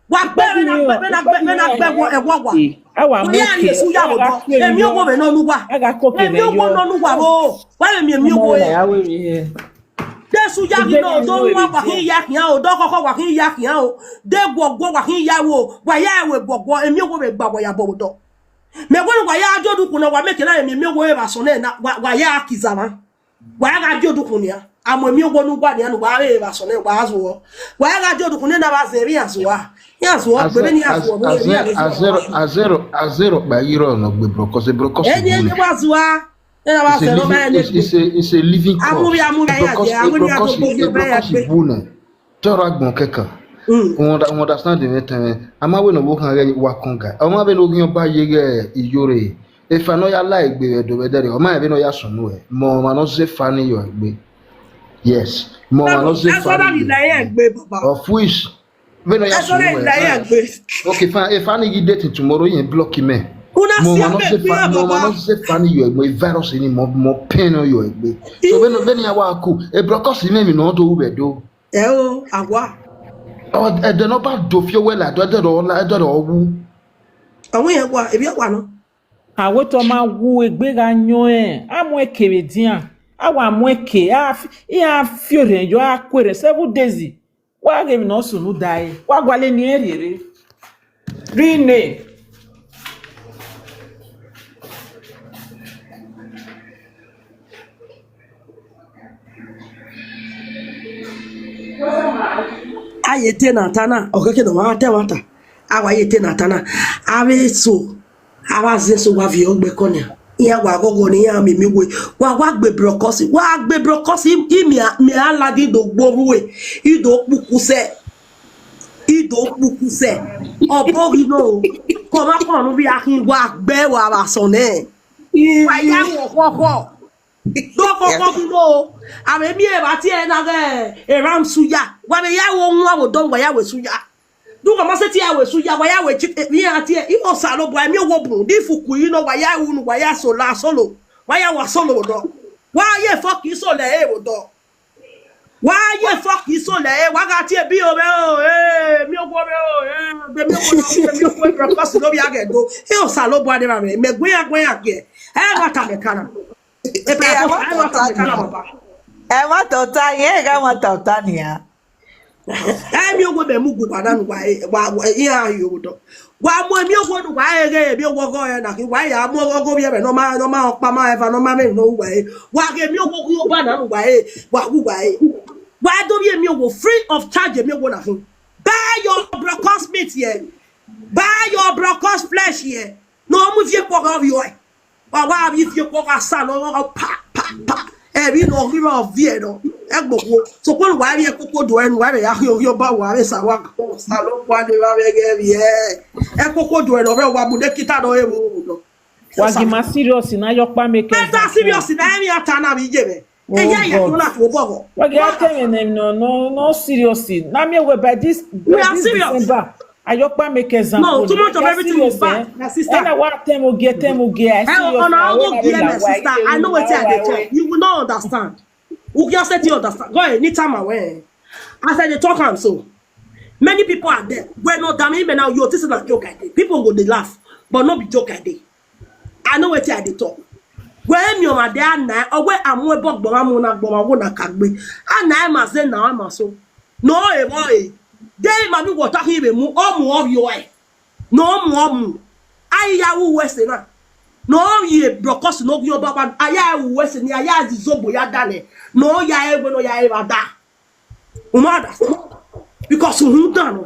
Wa gbe vbe na gbe, vbe na gbe, vbe na gbe ẹwọ, ẹwọ wa. Eh, a wa mu oke. Yesu ya vbe odọ. Emi owo vbe nọ ne uwa. A gha ko oke. Emi owo nọ ne uwa vbo. Wa vbe miẹn emi owo. Ọmọ na ya wẹ mi hẹ. De suya ghi nọ, do wan wa khin ya khian o, do khọkhọ wa khin ya khian o, de guọguọ wa khin ya ru o, wa ya ru guọguọ, emiọnrhiẹn vbe gba wa ya bọ vbe odọ. Mẹ wẹ ne wa ya die odukhunmwu na, wa miẹn eke na miẹn emiọnrhiẹn vbe asọn nẹ na, wa, wa ya ki zama. Wa ya gha die odukhunmwu nian, a mu emiọnrhiẹn ne uwa nian ne uwa re vbe asọn nẹ, wa zuọ. Wa ya gha die odukhunmwu nẹ na vbe azẹ vbe iran zua. Iran zuọ, gbe vbene iran zuọ vbe iran vbe zuọ. Azẹrọ, azẹrọ kpa ghi rrọọ ne ọ gbe Brokos, Brokos Eni bu eni nẹ. Wa zua. Ena vbe It's a azẹrọ ma living, ene it's, gbe. It's a, it's a living corpse. Amuvbi, amuvbi, ya Brokos, je, amuvbi, ya Brokos, Brokos, Brokos ya gbe. Bu nẹ. Te ọ rre agbọn kẹkan. Mm. U understand mwẹ tẹmwẹ? A ma wẹ ne ọvbokhan ghẹ wa kọn ga. Ọ ma vbene oghian ọba ye ghẹ iyore. Efa ne ọ ya la egbe vbe ẹdẹ rẹ, ọ ma rẹn vbene ọ ya sunu ẹre. Mẹ ọmwa ne ọ zẹ efa ni yọ egbe. Yes. Mẹ ọmwa ne ọ zẹ efa ni yọ egbe. Of which, vbene ọ ya sunu ẹre. Okay, fine. Efa ni ghi date tomorrow, irẹn block mẹ. Mẹ ọmwa ne ọ zẹ efa, mẹ ọmwa ne ọ zẹ efa ni yọ egbe, virus ni mọ, mọ pẹn ne ọ yọ egbe. So vbene, vbene ya wa ku, e Brokos mwẹ emwi ne ọ do ru vbe Ẹdo. Ẹo, a wa. Ọ, ẹdẹ ne ọ ba do fi owẹ la, ẹdẹ rọ la, ẹdẹ rọ wu. Ọmọ yẹn wa, ebi ọ wa nọ. A wẹ te ọ ma wu egbe gha yọn ẹn, a mu ẹn ke vbe edian, a wa mu ẹn ke, a fi, iran fi orhiọn yọ, a ku erhẹn seven days. Wa ghe emwi ne ọ sunu da ẹre, wa gualọ eni ẹn rhie rre. Rhie ne. A ye te ne a ta na, ọ khẹke ne ọ ma ta ẹmwata. A wa ye te ne a ta na, avbe eso, avbe azẹn eso wa viọ ọgbẹkọ nia, iran wa ghọghọ ne iran miẹn emiọnrhiẹn, wa wa gbe Brokos, wa gbe Brokos, I, I miẹn, miẹn a ladian do gbe orhu ẹre, I do kpuku sẹ, I do kpuku sẹ, ọ bọ ghi nọ, kọmwa kọmwa ne u vbe a khin wa gbe ẹre vbe asọn nẹ, wa ya ru ọkhọkhọ. Do koko bi lo. Avbe miẹn evba tie na ghe, eran suya. Wa vbe ya ru owan vbe odọ, wa ya ru esuya. Do wa ma sẹtin ya ru esuya, wa ya ru echi, eh, iran tie, I Osanobua, emiọnrhiẹn bun, di fuku yi nọ, wa ya ru unu, wa ya so la solo. Wa ya wa solo vbe odọ. Wa ye fuck iso lẹ ẹre vbe odọ. Wa ye fuck iso lẹ ẹre, wa gha tie bi o vbe o, eh, emiọnrhiẹn vbe o, eh, be emiọnrhiẹn, be emiọnrhiẹn Brokos ne ovbi a ghẹ do. I Osanobua ne evba mwẹ, mẹ gu iran, gu iran gie. Ẹ wa ta mẹ kana. Ẹ wa ta ota, ẹ wa ta ota, ẹ wa ta ota, irẹn gha wa ta ota nian. Ẹ miẹn owẹ mẹ mu gu wa na nu wa, wa, wa, iran yo do. Wa mu emiọnrhiẹn ne uwa re ghe, emiọnrhiẹn ọghọ ẹre na khin, wa ya mu ọghọ ovbi ẹmwẹ ne ọ ma, ne ọ ma ọkpa ma eva, ne ọ ma mwẹ emwi ne ọ ru uwa re. Wa ghe emiọnrhiẹn ọghe Oba na ne uwa re, wa ru uwa re. Wa do vbiẹ emiọnrhiẹn free of charge, emiọnrhiẹn na khin. Buy your Brokos meat here. Buy your Brokos flesh here. Ne ọ mu ivie kpọgha ovbi ọe. Wa wa vbe ivie kpọgha sa ne ọ pa, pa, pa. Emwi ne ọ ghi vbe ọ viẹ nọ. Ẹgbokhuo. Sokpan wa vbe ẹkoko do ẹre, wa vbe ya khian ovbi Oba, wa vbe sa wa. Osanobua ne evba mwẹ ghẹ vbiẹ. Ẹkoko do ẹre, ọ vbe wa mu ne kita nọ, e vbo nọ. Wa gi ma serious na, ayọkpa make exam. Serious na, emwi a ta na vbe iye mwẹ. Eya ya to na to obọ. Wa gi a tẹ mwẹ ne no, no, no serious. Na miẹn wẹ by this, by this December, ayọkpa make exam. No, too much of everything is bad, my sister. Ena wa tẹ mwẹ ogie, tẹ mwẹ ogie. I serious. Ọna ogie, my sister. I know wetin I dey talk. You will not understand. You just say you understand. Go ahead, anytime I went. As I dey talk am so, many people are there. When not damn, even now, you think na joke I dey. People go dey laugh, but no be joke I dey. I know wetin I dey talk. Wẹ emiọnmwẹ de a na, ọ wẹ a mu ẹbọ gbọmwa mu na gbọmwa wo na ka gbe. A na ima zẹ na ima so. No, e vbọ e. De ima ni wọta khin vbe mu, ọ mu ọ vbiọ ẹe. Ne ọ mu, ọ mu. A i ya ru uwu ẹse na. Ne ọ rhie Brokos ne ovbi Oba wa, a ya ru uwu ẹse ni, a ya zẹ izogbo ya danẹ. Ne ọ ya ẹre wẹ ne ọ ya ẹre vba da. U ma understand? Because u rhunmwuda nọ.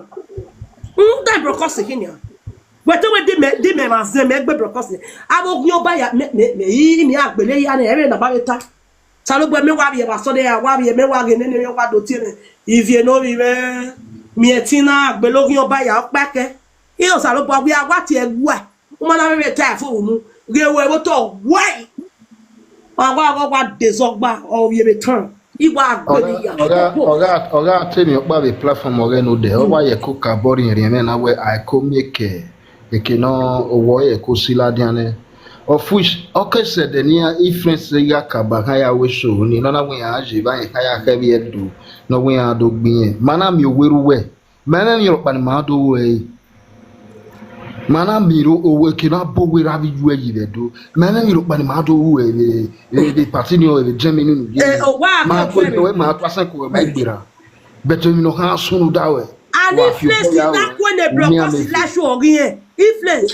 U rhunmwuda Brokos khin nian. Wẹ te wẹ di mẹ, di mẹ ma zẹ mẹ gbe Brokos. Avbe oghian Oba ya, mẹ, mẹ, mẹ, i, mẹ a gbele ya nẹ, ẹmwẹ na ma vbe ta. Osanobua, mẹ wa vbiẹ vbe asọn nẹ, wa vbiẹ, mẹ wa ghe nene, mẹ wa do tie mwẹ. Ivie ne ovbi mwẹ, miẹn ẹtin na, a gbele oghian Oba ya, ọkpa kẹ. I Osanobua, wẹ a wa tie ẹguae. U ma na vbe vbe ta ẹfo unu, ghe wẹ vbe otọ wẹẹ, wa wa wa wa de zọgba, ọ vbe vbe tan. I wa gbe ni ya. Ọ gha, ọ gha, ọ gha te emwi ọkpa vbe platform ọghẹ ne odẹ, ọ wa ye ẹko ka bọ rhiẹnrhiẹn mwẹ na wẹ a ẹko miẹn ke, eke ne owọ ẹre ẹko si ladian nẹ. Of which, ọ ke sẹ ẹdẹ ne iran friends gha ka ba khan ya wẹ eso ni, ne ọ na wẹ iran je vbe iran kha ya khẹ vbe Ẹdo, ne ọ wẹ iran do gbe irẹn. Ma na miẹn owerriẹ uwẹ, ma mwẹ emwi ọkpa ne ima do ru ẹre. Ma na miro owe ke na bo owe ra vbe yu ẹ yi vbe do. Ma mwẹ miro kpa ni ma do ru ẹ vbe, vbe, vbe party ni ọ vbe Germany nu ye. Eh, owa Ma akọ ko ẹfẹ do ma tua sẹn ko ma gberra. But emwi ne ọ khan sunu da wẹ. And influence na kue ne brokos la shu ọghe irẹn. Influence.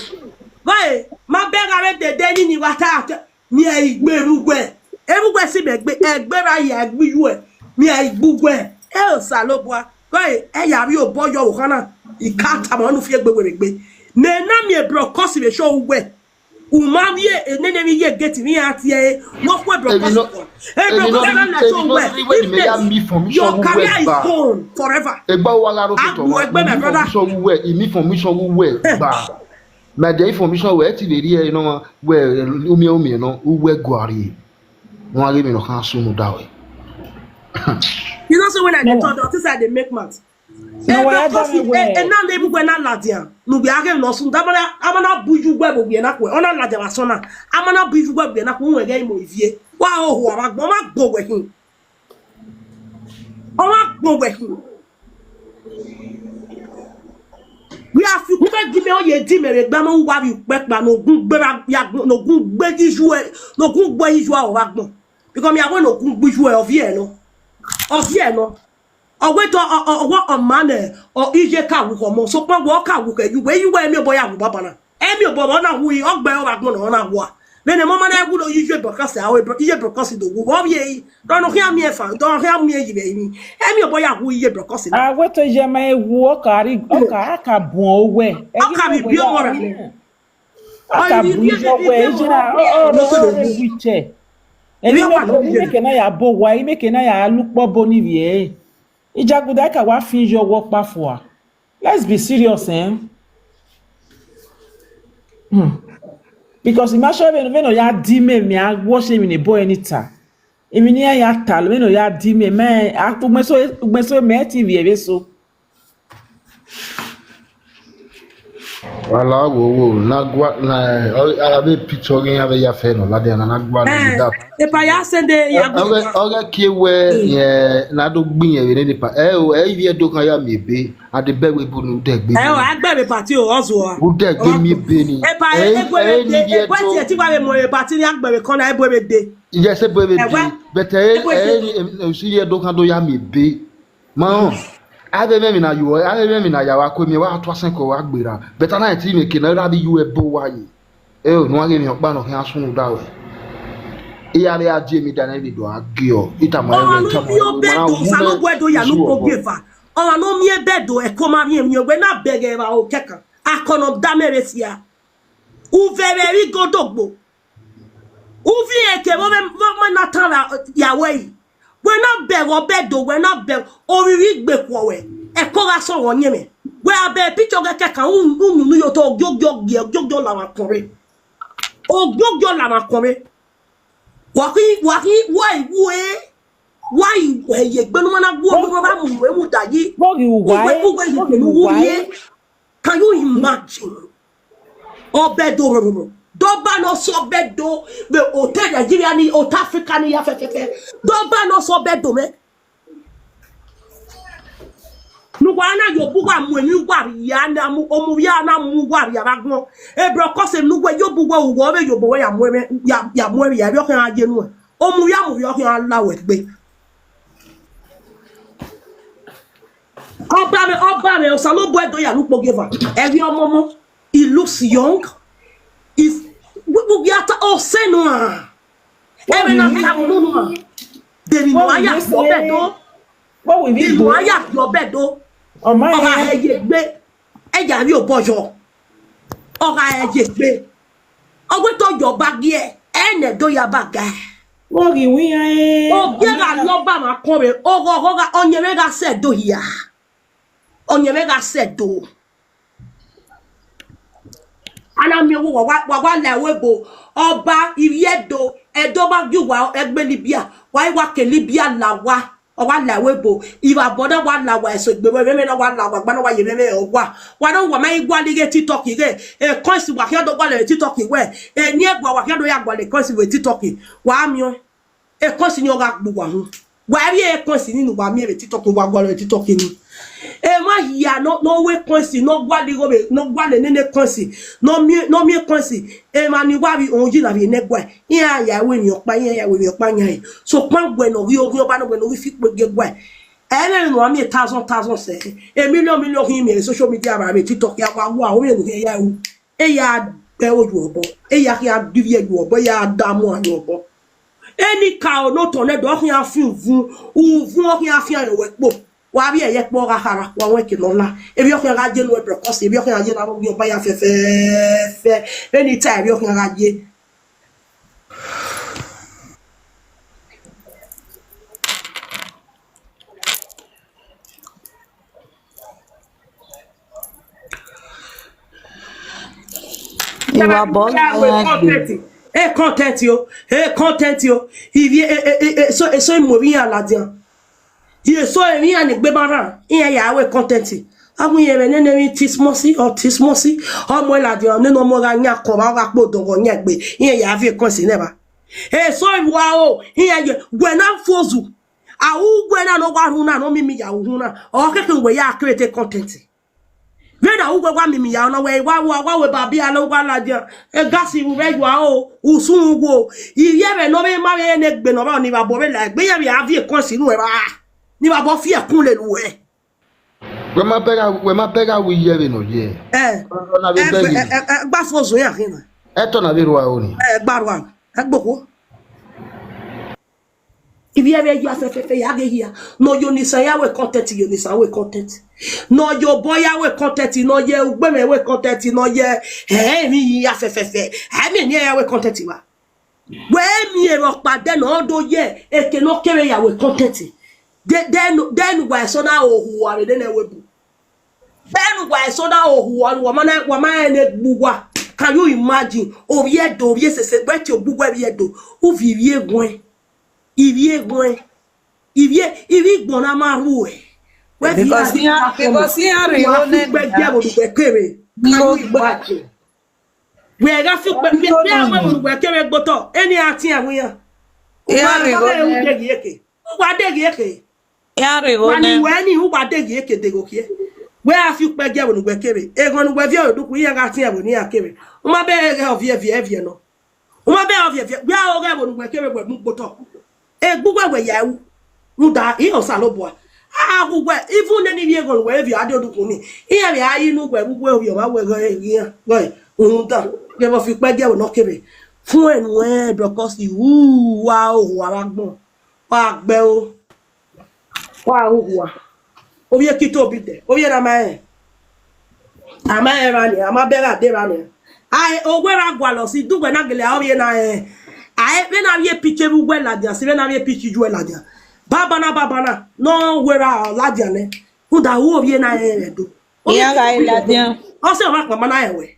Boy, ma bẹghe avbe dede ni ni wa ta. Miẹn igbe erha uwẹ, erha uwẹ si mẹ gbe, ẹgbe ra ya ẹgbe iyuẹ, miẹn igbe uwẹ. E Osanobua, gọe, ẹ ya vbe obọ yọ vbe okhan na, I ka tama ọnii fi egbe werriegbe. Mẹ na miẹn brokos vbe show uwẹ. U ma vbe nene emwi ye gate vbe iran tie ẹre, ne ọ khuẹ brokos kọ. E brokos na na show uwẹ. If not, your career is gone forever. Egba uwa gha rhie otọ. Agbo egbe, my brother. Information uwẹ, I miẹn information uwẹ gba. My dear, information wẹ ẹ ti vbe rhie ẹre nọ, wẹ umiẹn umiẹn nọ, uwẹ guarrier. Wan ghe emwi ne ọ khan sunu da wẹ. You know, so when I dey talk, that is how I dey make mouth. No, why I don't know where. E na le mu wẹ na ladian. Nu gbe aghe no sun. Da mana, amana bu yu wẹ bo gbe na kue. Ona ladian wa sona. Amana bu yu wẹ gbe na kue. Wẹ ghe imo ivie. Wa ho ho, wa gbo, ma gbo wẹ hin. Ọ ma gbọn wẹ khin. Wẹ a fi ukpẹ gi mẹ, ọ ye di mẹ vbe gba ma uwa vbe ukpẹ kpa ne ogun gbe ra ya gbọn, ne ogun gbe iyu ẹ, ne ogun gbe iyu aro vbe agbọn. Because mi a wẹ ne ogun gbe iyu ẹ, ọ viẹ nọ. Ọ viẹ nọ. Ọ wẹ te ọ, ọ, ọ, ọ wẹ ọ ma nẹ, ọ, iye ka wu khọ mọ, sokpan wẹ ọ ka wu khẹ yu wẹ, iyu wẹ emiọ bọ ya wu baba na. Emi obọ vbe ọ na wu, ọ gbe ẹre vbe agbọn ne ọ na wa. Vbene mama na wu do yi iye brokos, a iye brokos do wu. Vbe ọ vbiẹ yi, dọ ne ọ khian miẹn fan, dọ ne ọ khian miẹn yi vbe emwi. Emi obọ ya wu iye brokos na. A wẹ te iye ma wu, ọ ka rri, ọ ka, a ka buọn owẹ. Ọ ka vbe biẹ ọmọ ra. A ka bu iye owẹ, iye na, ọ, ọ, ọ, ọ, wu ichẹ. Emwi meke na ya bo owa, emwi meke na ya lu ukpọ bo ni vbiẹ. Ijaguda ka wa fin iye ọwọ kpa fua. Let's be serious, eh? Hmm. Because ima sure vbene, vbene ọ ya di mẹ, mẹ a watch emwi ne boy ni ta. Emwi ne iran ya ta, vbene ọ ya di mẹ, mẹ, a, ugbẹn so, ugbẹn so mẹ ti vbiẹ vbe so. Wala wo wo, na gua, na, ọ, a vbe picture ghe iran vbe ya fẹ nọ, ladian na, na gua ni da. Epa ya send ya. Ọghe, ọghe kie wẹ, na do gbin yẹn vbe nene epa. Ẹ o, ẹ ivie do kan ya miẹn ebe. A de bẹghe ebe ne u dẹgbe. Ẹ o, a gbẹre party o, ọ zuọ a. U dẹgbe miẹn ebe ni. Epa, ẹ, ebo ebe de, ebo ẹti ẹti wa vbe mu ebe party ni a gbẹre kọn na, ebo ebe de. Yes, ebo ebe de. But ẹ, ebo ebe de. Ẹ, ẹ, ẹ, si ye do kan do ya miẹn ebe. Ma họn, a vbe mwẹ emwi na yo, a vbe mwẹ emwi na ya wa ku emiẹn, wa tua sẹn ko wa gberra. But a na rẹn te imẹ ke ne ọ ra vbe yu ẹbo wa ye. Ẹ o, ne uwa ghe emwi ọkpa ne ọ khian sunu da wẹ. Iran vbe a die emwi dan ne vbe do a giọ. Itama ẹre, itama ẹre, ma na wu mẹ. Osanobua do ya ne ukpo gie eva. Ọmwa ne ọ miẹn ebe do, ẹko ma miẹn emwi, wẹ na bẹghe evba okẹkan. Akọnọ da mẹ vbe sia. U vẹ vbe ẹre igodogbo. U viẹn eke vbe ọmọ na tan ya wẹ yi. Wẹ na bẹghe ọbẹdo, wẹ na bẹghe ovbi ivbi igbe khuọ wẹ. Ẹko gha sẹ ọmwa ọyẹnmwẹ. Wẹ a bẹghe picture ọghẹe kẹkan, u, u nunu ye otọ, ogiogie ọgiẹ, ogiogie ọlamwakan rre. Ogiogie ọlamwakan rre. Wa ghi, wa ghi, wa i wu e, wa i wu ẹre ye egbe ne u ma na wu owa, wa mu ru emu da yi. Vbọ ghi uwa uwe, e? Uwe, uwe, vbọ ghi uwa e? Can you imagine? Ọbẹdo rororo. Dọba ne ọ sẹ ọbẹdo vbe otọ Nigeria ni, otọ Africa ni ya fẹfẹfẹ. Dọba ne ọ sẹ ọbẹdo mwẹ. Ne uwa na ye obọ uwa mu emwi uwa rhia, na mu, omuvbi a na mu uwa rhia vbe agbọn. Ebrọkọse ne uwẹ ye obọ uwẹ, uwẹ ọ vbe ye obọ uwẹ ya mu ẹmwẹ, ya, ya mu ẹmwẹ ya, vbe ọ khian gha ye nuẹn. Omuvbi a mu vbe ọ khian la wẹ gbe. Ọba mwẹ, ọba mwẹ, Osanobua do ya ne ukpo gie eva. Ẹ ghi ọmọmọ, he looks young. Is, we, we, we are ta-, ọ sẹ nua. Ẹmwẹ na ta unu nua. Deni nua ya gbọ bẹdo. Deni nua ya gbọ bẹdo. Ọ ma, ọ gha hẹ ye egbe. Ẹ ya vbe obọ yọ. Ọ gha hẹ ye egbe. Ọ wẹ te ọ yọ ọba giẹ, ẹ nẹ do ya ba ga. Vbọ ghi wu iran e? Ogie gha lọ ọba mwa kọn vbe, oghọ, oghọ gha, ọyẹnmwẹ gha sẹ do hia. Ọyẹnmwẹ gha sẹ do. A na miẹn owo, wa wa, wa wa la ẹvbo ebo. Ọba, ivbi Ẹdo, Ẹdo ma gie uwa ẹgbẹ Libya. Wa i wa ke Libya la owa. Ọ wa la ẹvbo ebo. Ivbabọ na wa la owa, eso egbe vbe ẹmwẹ na wa la owa, gba na wa ye ẹmwẹ owa. Wa na wa ma i gualọ ighe TikTok ighe. E coins wa khian do gualọ vbe TikTok wẹ. Eni ẹgbua wa khian do ya gualọ coins vbe TikTok. Wa miẹn. E coins ni ọ gha gbe uwa hu. Wa vbe e coins ni ne uwa miẹn vbe TikTok, wa gualọ vbe TikTok ni. Emwa hia ne ọ, ne ọ ru e coins, ne ọ gualọ igho vbe, ne ọ gualọ nene coins, ne ọ miẹn, ne ọ miẹn coins. Emwa ni wa vbe oyi na vbe nẹ guae, iran ya ru emwi ọkpa, iran ya ru emwi ọkpa yan ẹre. Sokpan wẹ ne ọ ghi oghian ọba nọ, wẹ ne ọ ghi fi ikpe gie guae. Ẹmwẹ ne uwa miẹn thousand, thousand sẹ, e million, million khin miẹn social media vbe TikTok ya wa wa, o miẹn ne u khian ya ru. E ya gbe ẹro ye obọ, e ya khian gie ivie ye obọ, e ya da amuan ye obọ. Eni ka ne otọ nẹ do, ọ khian fian uvun, uvun ọ khian fian ye owẹ kpo. Wa vbe ẹre kpo gha khara, wa wẹ ke ne ọ la. Emwi ọ khian gha ye ne uwẹ brokọsi, emwi ọ khian ye ne avbe oghian ọba ya fẹfẹfẹ. Vbene I ta, emwi ọ khian gha ye. Iwa bọ ya wẹ ya content. E content o, e content o. Ivie, e, e, e, e, so, e so imu emwi iran ladian. Iye so emwi iran ni gbe ba rran, iran ya wẹ content. Awu iye vbe nene emwi Tismọsi, ọ Tismọsi, ọ mu ladian, nene ọmọ gha yan kọ, ọ gha kpo odọghọ yan egbe, iran ya viẹ content nẹ ba. E so iwa o, iran ye, wẹ na fozu. A ru uwẹ na ne ọ wa rhunmwuda, ne ọ mimi ya uhunmwu na, ọ khẹke wẹ ya create content. Vbene a ru uwẹ wa mimi ya na, wẹ wa, wa, wa wẹ ba bia ne uwa ladian, e gasi vbe uwẹ yua o, usun wo, ivie vbe ne ọ vbe ma vbe ne egbe ne ọ ba ni vbe abọ vbe la egbe, iran vbe a viẹ content nuẹn ba, ni vbe abọ fi ẹkun lele uwẹ. Wẹ ma bẹgha, wẹ ma bẹgha wẹ iye vbe ne ọ ye. Ẹ, ọ na vbe ẹ, bẹghe. Ẹ, ẹ, ẹ, gba fo zun ya khin na. Ẹtọ na vbe rua ro ni. Ẹ, gba rua, ẹ gbokhuo. Ivie vbe ya fẹfẹfẹ ya ghe hia. Ne ọ ye onisan ya wẹ content, ye onisan wẹ content. Ne ọ ye obọ ya wẹ content, ne ọ ye ugbẹmwẹ wẹ content, ne ọ ye, ẹ, emwi ya fẹfẹfẹ. Ẹ miẹn ne iran ya wẹ content wa. Wẹ miẹn vbe ọkpa dẹ ne ọ do ye eke ne ọ kevbe ya wẹ content. De, de, de ne uwa eso na ohu uwa vbe nene ẹvbo ebu. De ne uwa eso na ohu uwa, wa ma na, wa ma rẹn ne egbe uwa. Can you imagine? Ovbi Ẹdo, ovbi Esese, wẹ tie ogbe uwẹ vbi Ẹdo. U viọ ivbi eguẹn. Ivbi eguẹn. Ivbi, ivbi igbọn na ma rhuẹ. Wẹ viọ because iran, because iran rhie igho nẹ. Wẹ gha fi ukpẹ gie vbe ne uwẹ kere. Can you imagine? Wẹ gha fi ukpẹ, wẹ, wẹ, wẹ, wẹ kere gbe otọ, eni a tiẹn ẹvbo iran. Iran rhie igho nẹ. U wa deghẹ eke. U wa deghẹ eke. Iran rhie igho nẹ. Wa ni wẹ ni, u wa deghẹ eke deghẹ okhiẹ. Wẹ gha fi ukpẹ gie vbe ne uwẹ kere. Eghọn ne uwẹ viọ vbe odukhu, iran gha tiẹn ẹvbo ne iran kere. U ma bẹghe ọviẹviẹ ẹviẹ nọ. U ma bẹghe ọviẹviẹ, wẹ a gha ghe ẹvbo ne uwẹ kere wẹ mu gbe otọ. Egbe uwẹ wẹ ya ru. Rhunmwuda, iran Osanobua. A gu wẹ, even nene ivbi eghọn ne uwẹ viọ a de odukhu ni. Iran vbe a yi ne uwẹ vbe uwẹ ovbi ọmwa wẹ ghe iran. Ghe, rhunmwuda, ghẹ vbe fi ukpẹ gie vbe ne ọ kere. Fuẹn nuẹn, because u wa ohu avbe agbọn. Wa gbe o. Wa ru hua. Ovbi Ekitobi dẹ, ovbi na ma rẹn. A ma rẹn evba nian, a ma bẹghe a de evba nian. Ae, owẹ ra gualọ si, du wẹ na gele a ovbi na rẹn. Ae, vbene a vbiẹ picture vbe uwẹ ladian, si vbene a vbiẹ picture iye uwẹ ladian. Babana, babana, ne ọ wẹ ra ladian nẹ. Rhunmwuda, u ovbi na rẹn vbe Ẹdo. Iran gha re ladian. Ọ sẹ ọmwa kpama na rẹn wẹ.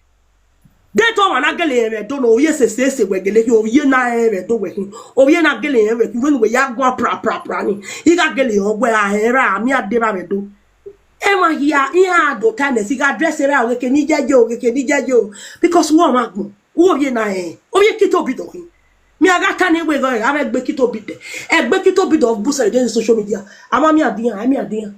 De te ọmwa na gele rẹn vbe Ẹdo nọ, ovbi Esese, wẹ gele khin, ovbi na rẹn vbe Ẹdo wẹ khin, ovbi na gele rẹn wẹ khin, vbene uwẹ ya guan pra pra pra ni, I gha gele rẹn wẹ a rẹn ra, a miẹn a de evba vbe Ẹdo. Emwa hia, iran do ta nẹ, si gha dress evba, ogheke ni yẹye o, ogheke ni yẹye o, because wẹ ọmwa agbọn, u ovbi na rẹn, ovbi Ekitobi dọ khin. Mẹ a gha ta nẹ wẹ ghe avbe egbe Ekitobi dẹ, egbe Ekitobi dọ bu sẹ vbe social media, a ma miẹn a dian, a miẹn a dian.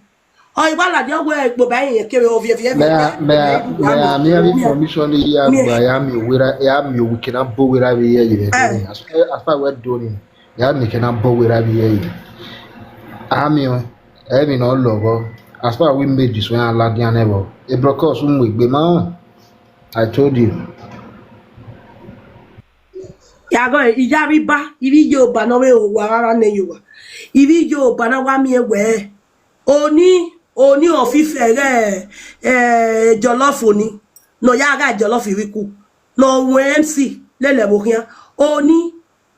Ọ i wa ladian wẹ egbe ba irẹn kevbe ovbi ẹviẹ. Mẹ a, mẹ a, mẹ a miẹn vbe information ne I ya gba, ya miẹn owẹ ra, ya miẹn owa eke ne a bọ owẹ ra vbe iye ẹre. As far wẹ do ni, ya miẹn eke ne a bọ owẹ ra vbe iye ẹre. A miẹn, emwi ne ọ lọghọ. As far we made this one ladian nẹ vbọ. E brokos u mu egbe ma họn. I told you. Ya gọ, I ya vbe ba, ivbi Yoruba ne ọ vbe ho owa rara nẹ Yoruba. Ivbi Yoruba na wa miẹn wẹ, oni, oni ọfifẹ ghẹ, eh, jollof oni, ne ọ ya gha jollof ivbi ku, ne ọ ru M C lele ẹvbo khian. Oni,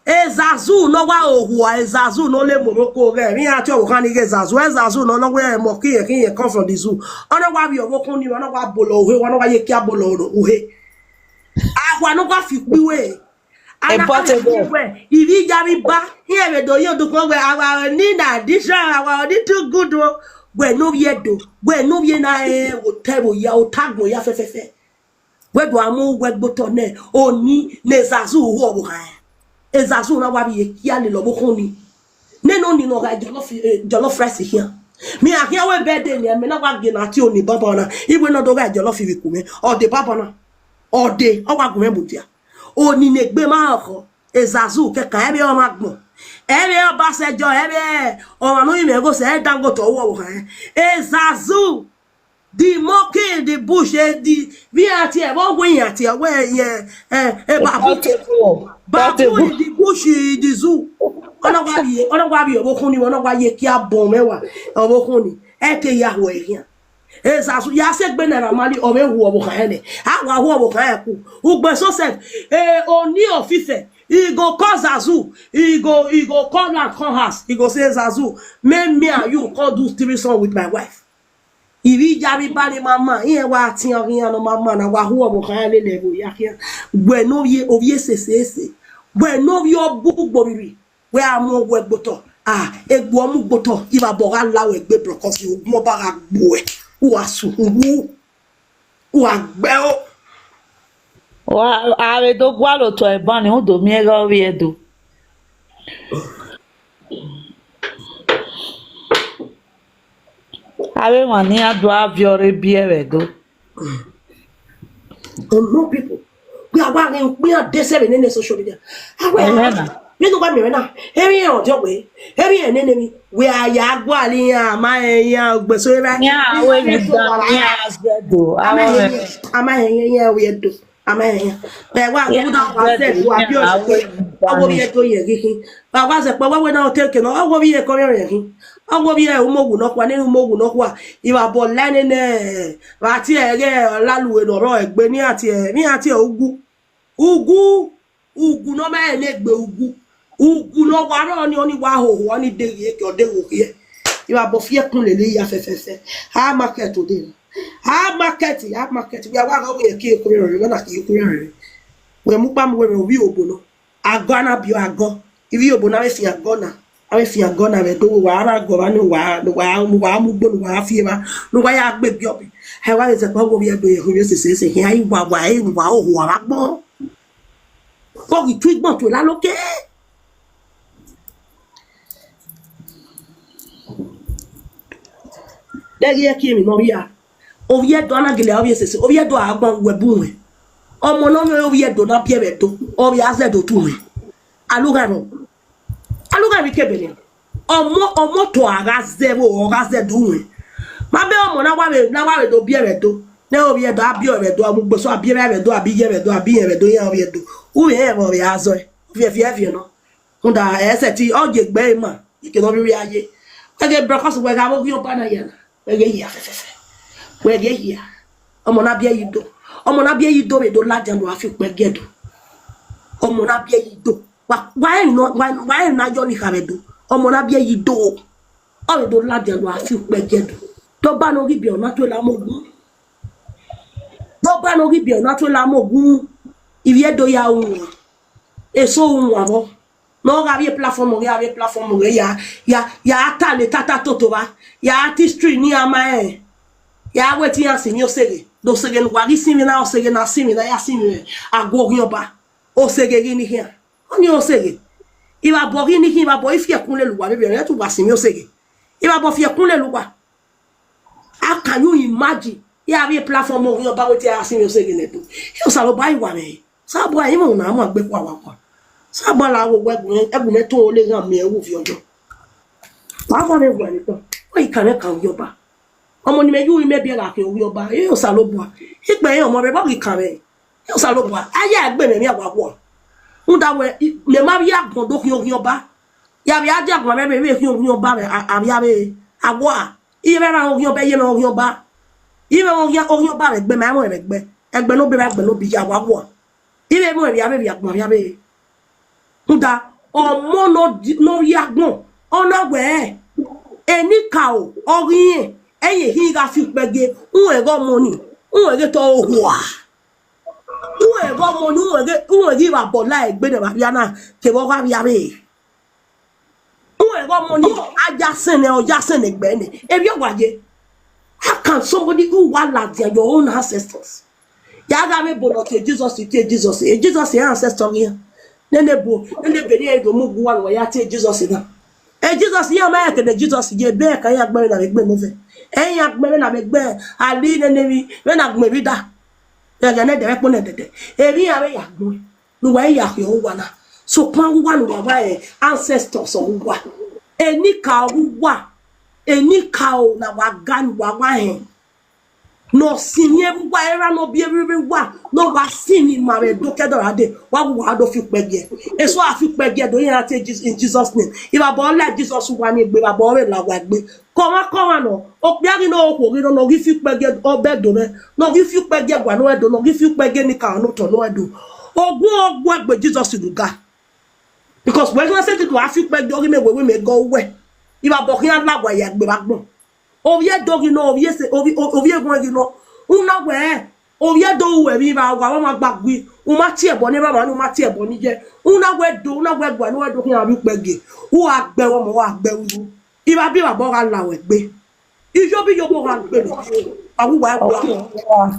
Ezazu ne ọ wa ho owa, Ezazu ne ọ le Morocco ghẹ, vbe iran tie ọvbokhan ni ghe Ezazu, Ezazu ne ọ wẹ mọ khian, khian come from the zoo. Ọ na wa vbiẹ ọvbokhan ni, ọ na wa bolọ uhe, ọ na wa ye kia bolọ uhe. Akhua ne ọ wa fi ukpe ue. Ana ka vbe wẹ, ivbi ya vbe ba, iran vbe do ye odukun wẹ, our ni na this one, our ni too good o. Wẹ ne ovbi Ẹdo, wẹ ne ovbi na rẹn vbe otọ ẹvbo ya, otọ agbọn ya fẹfẹfẹ. Wẹ do a mu wẹ gbe otọ nẹ, oni ne Ezazu ho ọvbokhan. Ezazu na wa vbe ye kia lele ọvbokhan ni. Nene oni ne ọ gha jollof, eh, jollof rice khian. Mẹ a khian wẹ birthday nian, mẹ na wa gie na tie oni banbanna. Iwẹ ne ọ do gha jollof vbe ku mwẹ. Ọ de banbanna. Ọ de, ọ wa gu mwẹ mudia. Oni ne egbe ma khọ. Ezazu kẹkan, ẹvbo ọmwa agbọn. Ẹvbo Ọbasanjọ, ẹvbo ọmwa ne u rinmwian ghe osẹe, Dangote ọ ru ọvbokhan. Ezazu. The monkey in the bush, eh, the, vbe iran tie, vbe ọ wẹ iran tie, wẹ, eh, eh, eh, baboon. Baboon in the bush, in the zoo. Ọ na wa vbiẹ, ọ na wa vbiẹ ọvbokhan ni, ọ na wa ye kia bọ mwẹ wa, ọvbokhan ni. Ẹ ke ya hu ẹre khian. Ezazu, ya sẹ egbe na ra ma ni, ọ vbe hu ọvbokhan ẹnẹ. A wa hu ọvbokhan ẹnẹ ku. Ugbe Joseph, eh, oni ọfifẹ, he go call Zazu, he go, he go call am come house, he go say, "Zazu, make me and you come do threesome with my wife." Ivbi ya vbe ba ne mama, iran wa tian ọghe iran ne ọ ma ma na, wa hu ọvbokhan lele ẹvbo ya khian. Wẹ ne ovbi, ovbi esese ese. Wẹ ne ovbi ọgbugbo rhirhi. Wẹ a mu owẹ gbe otọ. Ah, egbe ọ mu gbe otọ. Ivbabọ gha la wẹ egbe brọkọsi, ogun ọba gha gbe uẹ. U gha sukhun wu. U gha gbe ẹro. Wa, a vbe do gualọ otọ ẹban ni, u do miẹn ghe ovbi Ẹdo. Avbe emwa ne iran do a viọ rre biẹ vbe Ẹdo. Some more people, wẹ a wa ghe ukpia de sẹ vbe nene social media. A wẹ, ẹhẹn na, vbene uwa miẹn mwẹ na, emwi iran ọdiọn wẹ, emwi iran nene emwi, wẹ a ya gualọ iran, a ma rẹn iran, ugbeso erha. Iran aro emwi dan, iran zẹ do, a ma rẹn iran, a ma rẹn iran, iran ovbi Ẹdo. A ma rẹn iran. Ẹ wa, iran zẹ do, iran aro emwi dan. Ọ wo vbiẹ do ye ghi khin. Wa wa zẹ kpẹ, wa wẹ na ọ te ke nọ, ọ wo vbiẹ kọ rẹn khin. Ọ wo vbiẹ umowu nọkhua, nene umowu nọkhua. Ivbabọ la nene, vbe a tie ẹghẹ Ọlalue ne ọ rrọọ egbe, ne iran tie, ne iran tie Ugu. Ugu, Ugu ne ọ ma rẹn ne egbe Ugu. Ugu ne ọ wa rrọọ ni, ọni wa hoho, ọni deghẹ ke ọ deghẹ okhiẹ. Ivbabọ fi ẹkun lele ya fẹfẹfẹ. A market today. A market, a market. Wẹ a wa ghe ọghe ke eku rẹn rre, wẹ na ke eku rẹn rre. Wẹ mu kpa mu wẹ vbe ovbi obo nọ. Agọ na biẹ agọ. Ivbi obo na vbe fian agọ na. A vbe fian agọ na vbe do wa ra agọ vba ne wa, ne wa, ne wa mu gbo, ne wa fi evba, ne wa ya gbe biẹ ọbe. Ẹ wa vbe zẹ kpa wo vbiẹ do ye hu vbe sese sese, khian i wa wa, e wa ohu wa vbe agbọn. Ọ ghi tu igbọn tuẹ laloke. Dẹghe ẹki emwi ne ọ vbia, ovbi Ẹdo a na gele ovbi esese, ovbi Ẹdo a gbọn wẹ bu wẹn. Ọmọ ne ọ mwẹ ovbi Ẹdo na biẹ vbe Ẹdo, ọ vbe a zẹ do tu wẹn. Alugha rọ, alugha vbe ikebe nẹ. Ọmọ, ọmọ to a gha zẹ vbe, ọ gha zẹ do wẹn. Ma bẹ ọmọ na wa vbe, na wa vbe do biẹ vbe Ẹdo. Ne ovbi Ẹdo a biẹ vbe Ẹdo, a mu gbe so a biẹ vbe Ẹdo, a bi ye vbe Ẹdo, a bi yẹn vbe Ẹdo, iran ovbi Ẹdo. U vbe rẹn vbe ọ vbe a zọ ẹn, viẹ viẹ viẹ nọ. Rhunmwuda ẹ sẹtin, ọ ye gbe ẹre ima, ike ne ọ vbe rhie a ye. Wẹ ghe brọkọsi, wẹ gha vbe oghian ọba na ya na, wẹ ghe hia fẹfẹfẹ. Wẹ ghe hia. Ọmọ na biẹ yi do. Ọmọ na biẹ yi do vbe do ladian do a fi ukpẹ gie do. Ọmọ na biẹ yi do. Wa, wa rẹn nọ, wa, wa rẹn na yọ ni kha vbe do. Ọmọ na biẹ yi do. Ọ vbe do ladian do a fi ukpẹ gie do. Dọba ne ọ ghi biẹ ọna tuẹ la mu ogun. Dọba ne ọ ghi biẹ ọna tuẹ la mu ogun. Ivbi Ẹdo ya ru wan. Eso ru wan vbọ. Ne ọ gha vbe platform, ọ ghi a vbe platform, ọ ghi ya, ya, ya ta le tata toto vba, ya ta history ne iran ma rẹn, ya wẹ te iran sinmwi oseghe, do oseghe ne uwa ghi sinmwi na, oseghe na sinmwi na, ya sinmwi rẹ, agu oghian ọba, oseghe ghi ni khian, ọni oseghe, ivbabọ ghi ni khian, ivbabọ i fi ẹkun lele uwa, vbe vbe ẹmwẹ te uwa sinmwi oseghe, ivbabọ fi ẹkun lele uwa. How can you imagine? Ya vbe platform oghian ọba wẹ te a sinmwi oseghe ne Ẹdo. Osanobua i wa mwẹ. Osanobua i mwẹ una mu agbe kua wa kua. Osanobua la wo wẹ ẹgu mwẹ, ẹgu mwẹ to le ghan miẹn wu viọ yọ. Wa kọ vbe wẹ ni tọ. Wẹ i kan mwẹ kan oghian ọba. Ọmọ ni mẹ yu mẹ biẹ gha khian oghian ọba. E Osanobua. Ikpẹ rẹn ọmọ rẹ vbe ghi kan mwẹ. E Osanobua. A ya egbe mwẹ mia wa wọ. Rhunmwuda wẹ, mẹ ma vbe agbọn do khian oghian ọba. Ya vbe a dia agbọn mwẹ vbe khian oghian ọba mwẹ, a, a vbe a vbe a wọ a. Iye mwẹ ra oghian ọba, iye mwẹ oghian ọba. Iye mwẹ oghian, oghian ọba vbe ẹgbẹ, ma ẹmwẹ vbe ẹgbẹ. Ẹgbẹ ne obọ, ẹgbẹ ne obọ ya wa wọ. Iye mwẹ vbe a vbe vbe agbọn vbe a vbe. Rhunmwuda, ọmọ ne ọ di, ne ọ rhie agbọn, ọ na wẹ, enikaro, ọ ghi rẹn, ẹyẹ hin gha fi ukpẹ gie, uwẹ ghe ọmọ ni, uwẹ ghe te ọ hua. Uwẹ ghe ọmọ ni, uwẹ ghe, uwẹ ghe ivbabọ la egbe ne vbe a via na, kevbe ọ gha via vbe. Uwẹ ghe ọmọ ni, a ya sẹn nẹ, ọ ya sẹn nẹ egbe nẹ. Evbi ọ wa ye. How can somebody who wa ladian your own ancestors? Ya gha vbe bolo tie Jesus, tie Jesus. E Jesus e ancestor ghi iran. Nene ebo, nene ebe ne iran do mu gu wa ne uwa ya tie Jesus na. E Jesus iran ma rẹn kene Jesus ye ebe ẹka iran gbẹn vbe na vbe gbe move. Ẹ iran gbẹn vbe na vbe gbe ali nene emwi vbe na gbẹn vbe da. Ẹghẹ ne ẹdẹ vbe kpo ne ẹdẹdẹ. Emwi iran vbe ya gbẹn. Ne uwa ya khian uwa na. Sokpan uwa ne uwa wa rẹn ancestors uwa. Enikaro uwa. Enikaro ne wa ga ne uwa wa rẹn. Ne ọ sinmwi vbe uwa, erha ne ọ biẹ vbe uwa, ne ọ wa sinmwi ma vbe do ke ẹdẹ ra dee, wa wu wa do fi ukpẹgiẹ. Eso a fi ukpẹgiẹ do iran te Jesus, in Jesus name. Ivbabọ la Jesus uwa ni egbe, ivbabọ vbe la uwa egbe. Kọmwa kọmwa nọ, okpia ghi ne okhuo ghi nọ, ne ọ ghi fi ukpẹgiẹ ọbẹ do mwẹ, ne ọ ghi fi ukpẹgiẹ ẹguae ne uwẹ do, ne ọ ghi fi ukpẹgiẹ enikaro ne otọ ne uwẹ do. Ogun ọguẹgbe Jesus ne u ga. Because wẹ ghi na sẹtin do a fi ukpẹgiẹ, ọ ghi mẹ wẹ wẹ mẹ gọ uwẹ. Ivbabọ khian la uwa ya egbe vbe agbọn. Ovbi Ẹdo ghi nọ, ovbi ese, ovbi, ovbi Eghuẹn ghi nọ. U na wẹ, ovbi Ẹdo ru ẹmwẹ ivba, wa ma gba gui. U ma tie ẹbọ ne evba ma, u ma tie ẹbọ ne iye. U na wẹ do, u na wẹ ẹguae ne uwẹ do khian vbe ukpẹgiẹ. U gha gbe ẹre ọmọ, u gha gbe ẹre igho. Ivba bi ivbabọ gha la uwẹ egbe. Iyobọ iyobọ gha gbe mwẹ. A wu uwa ẹguae.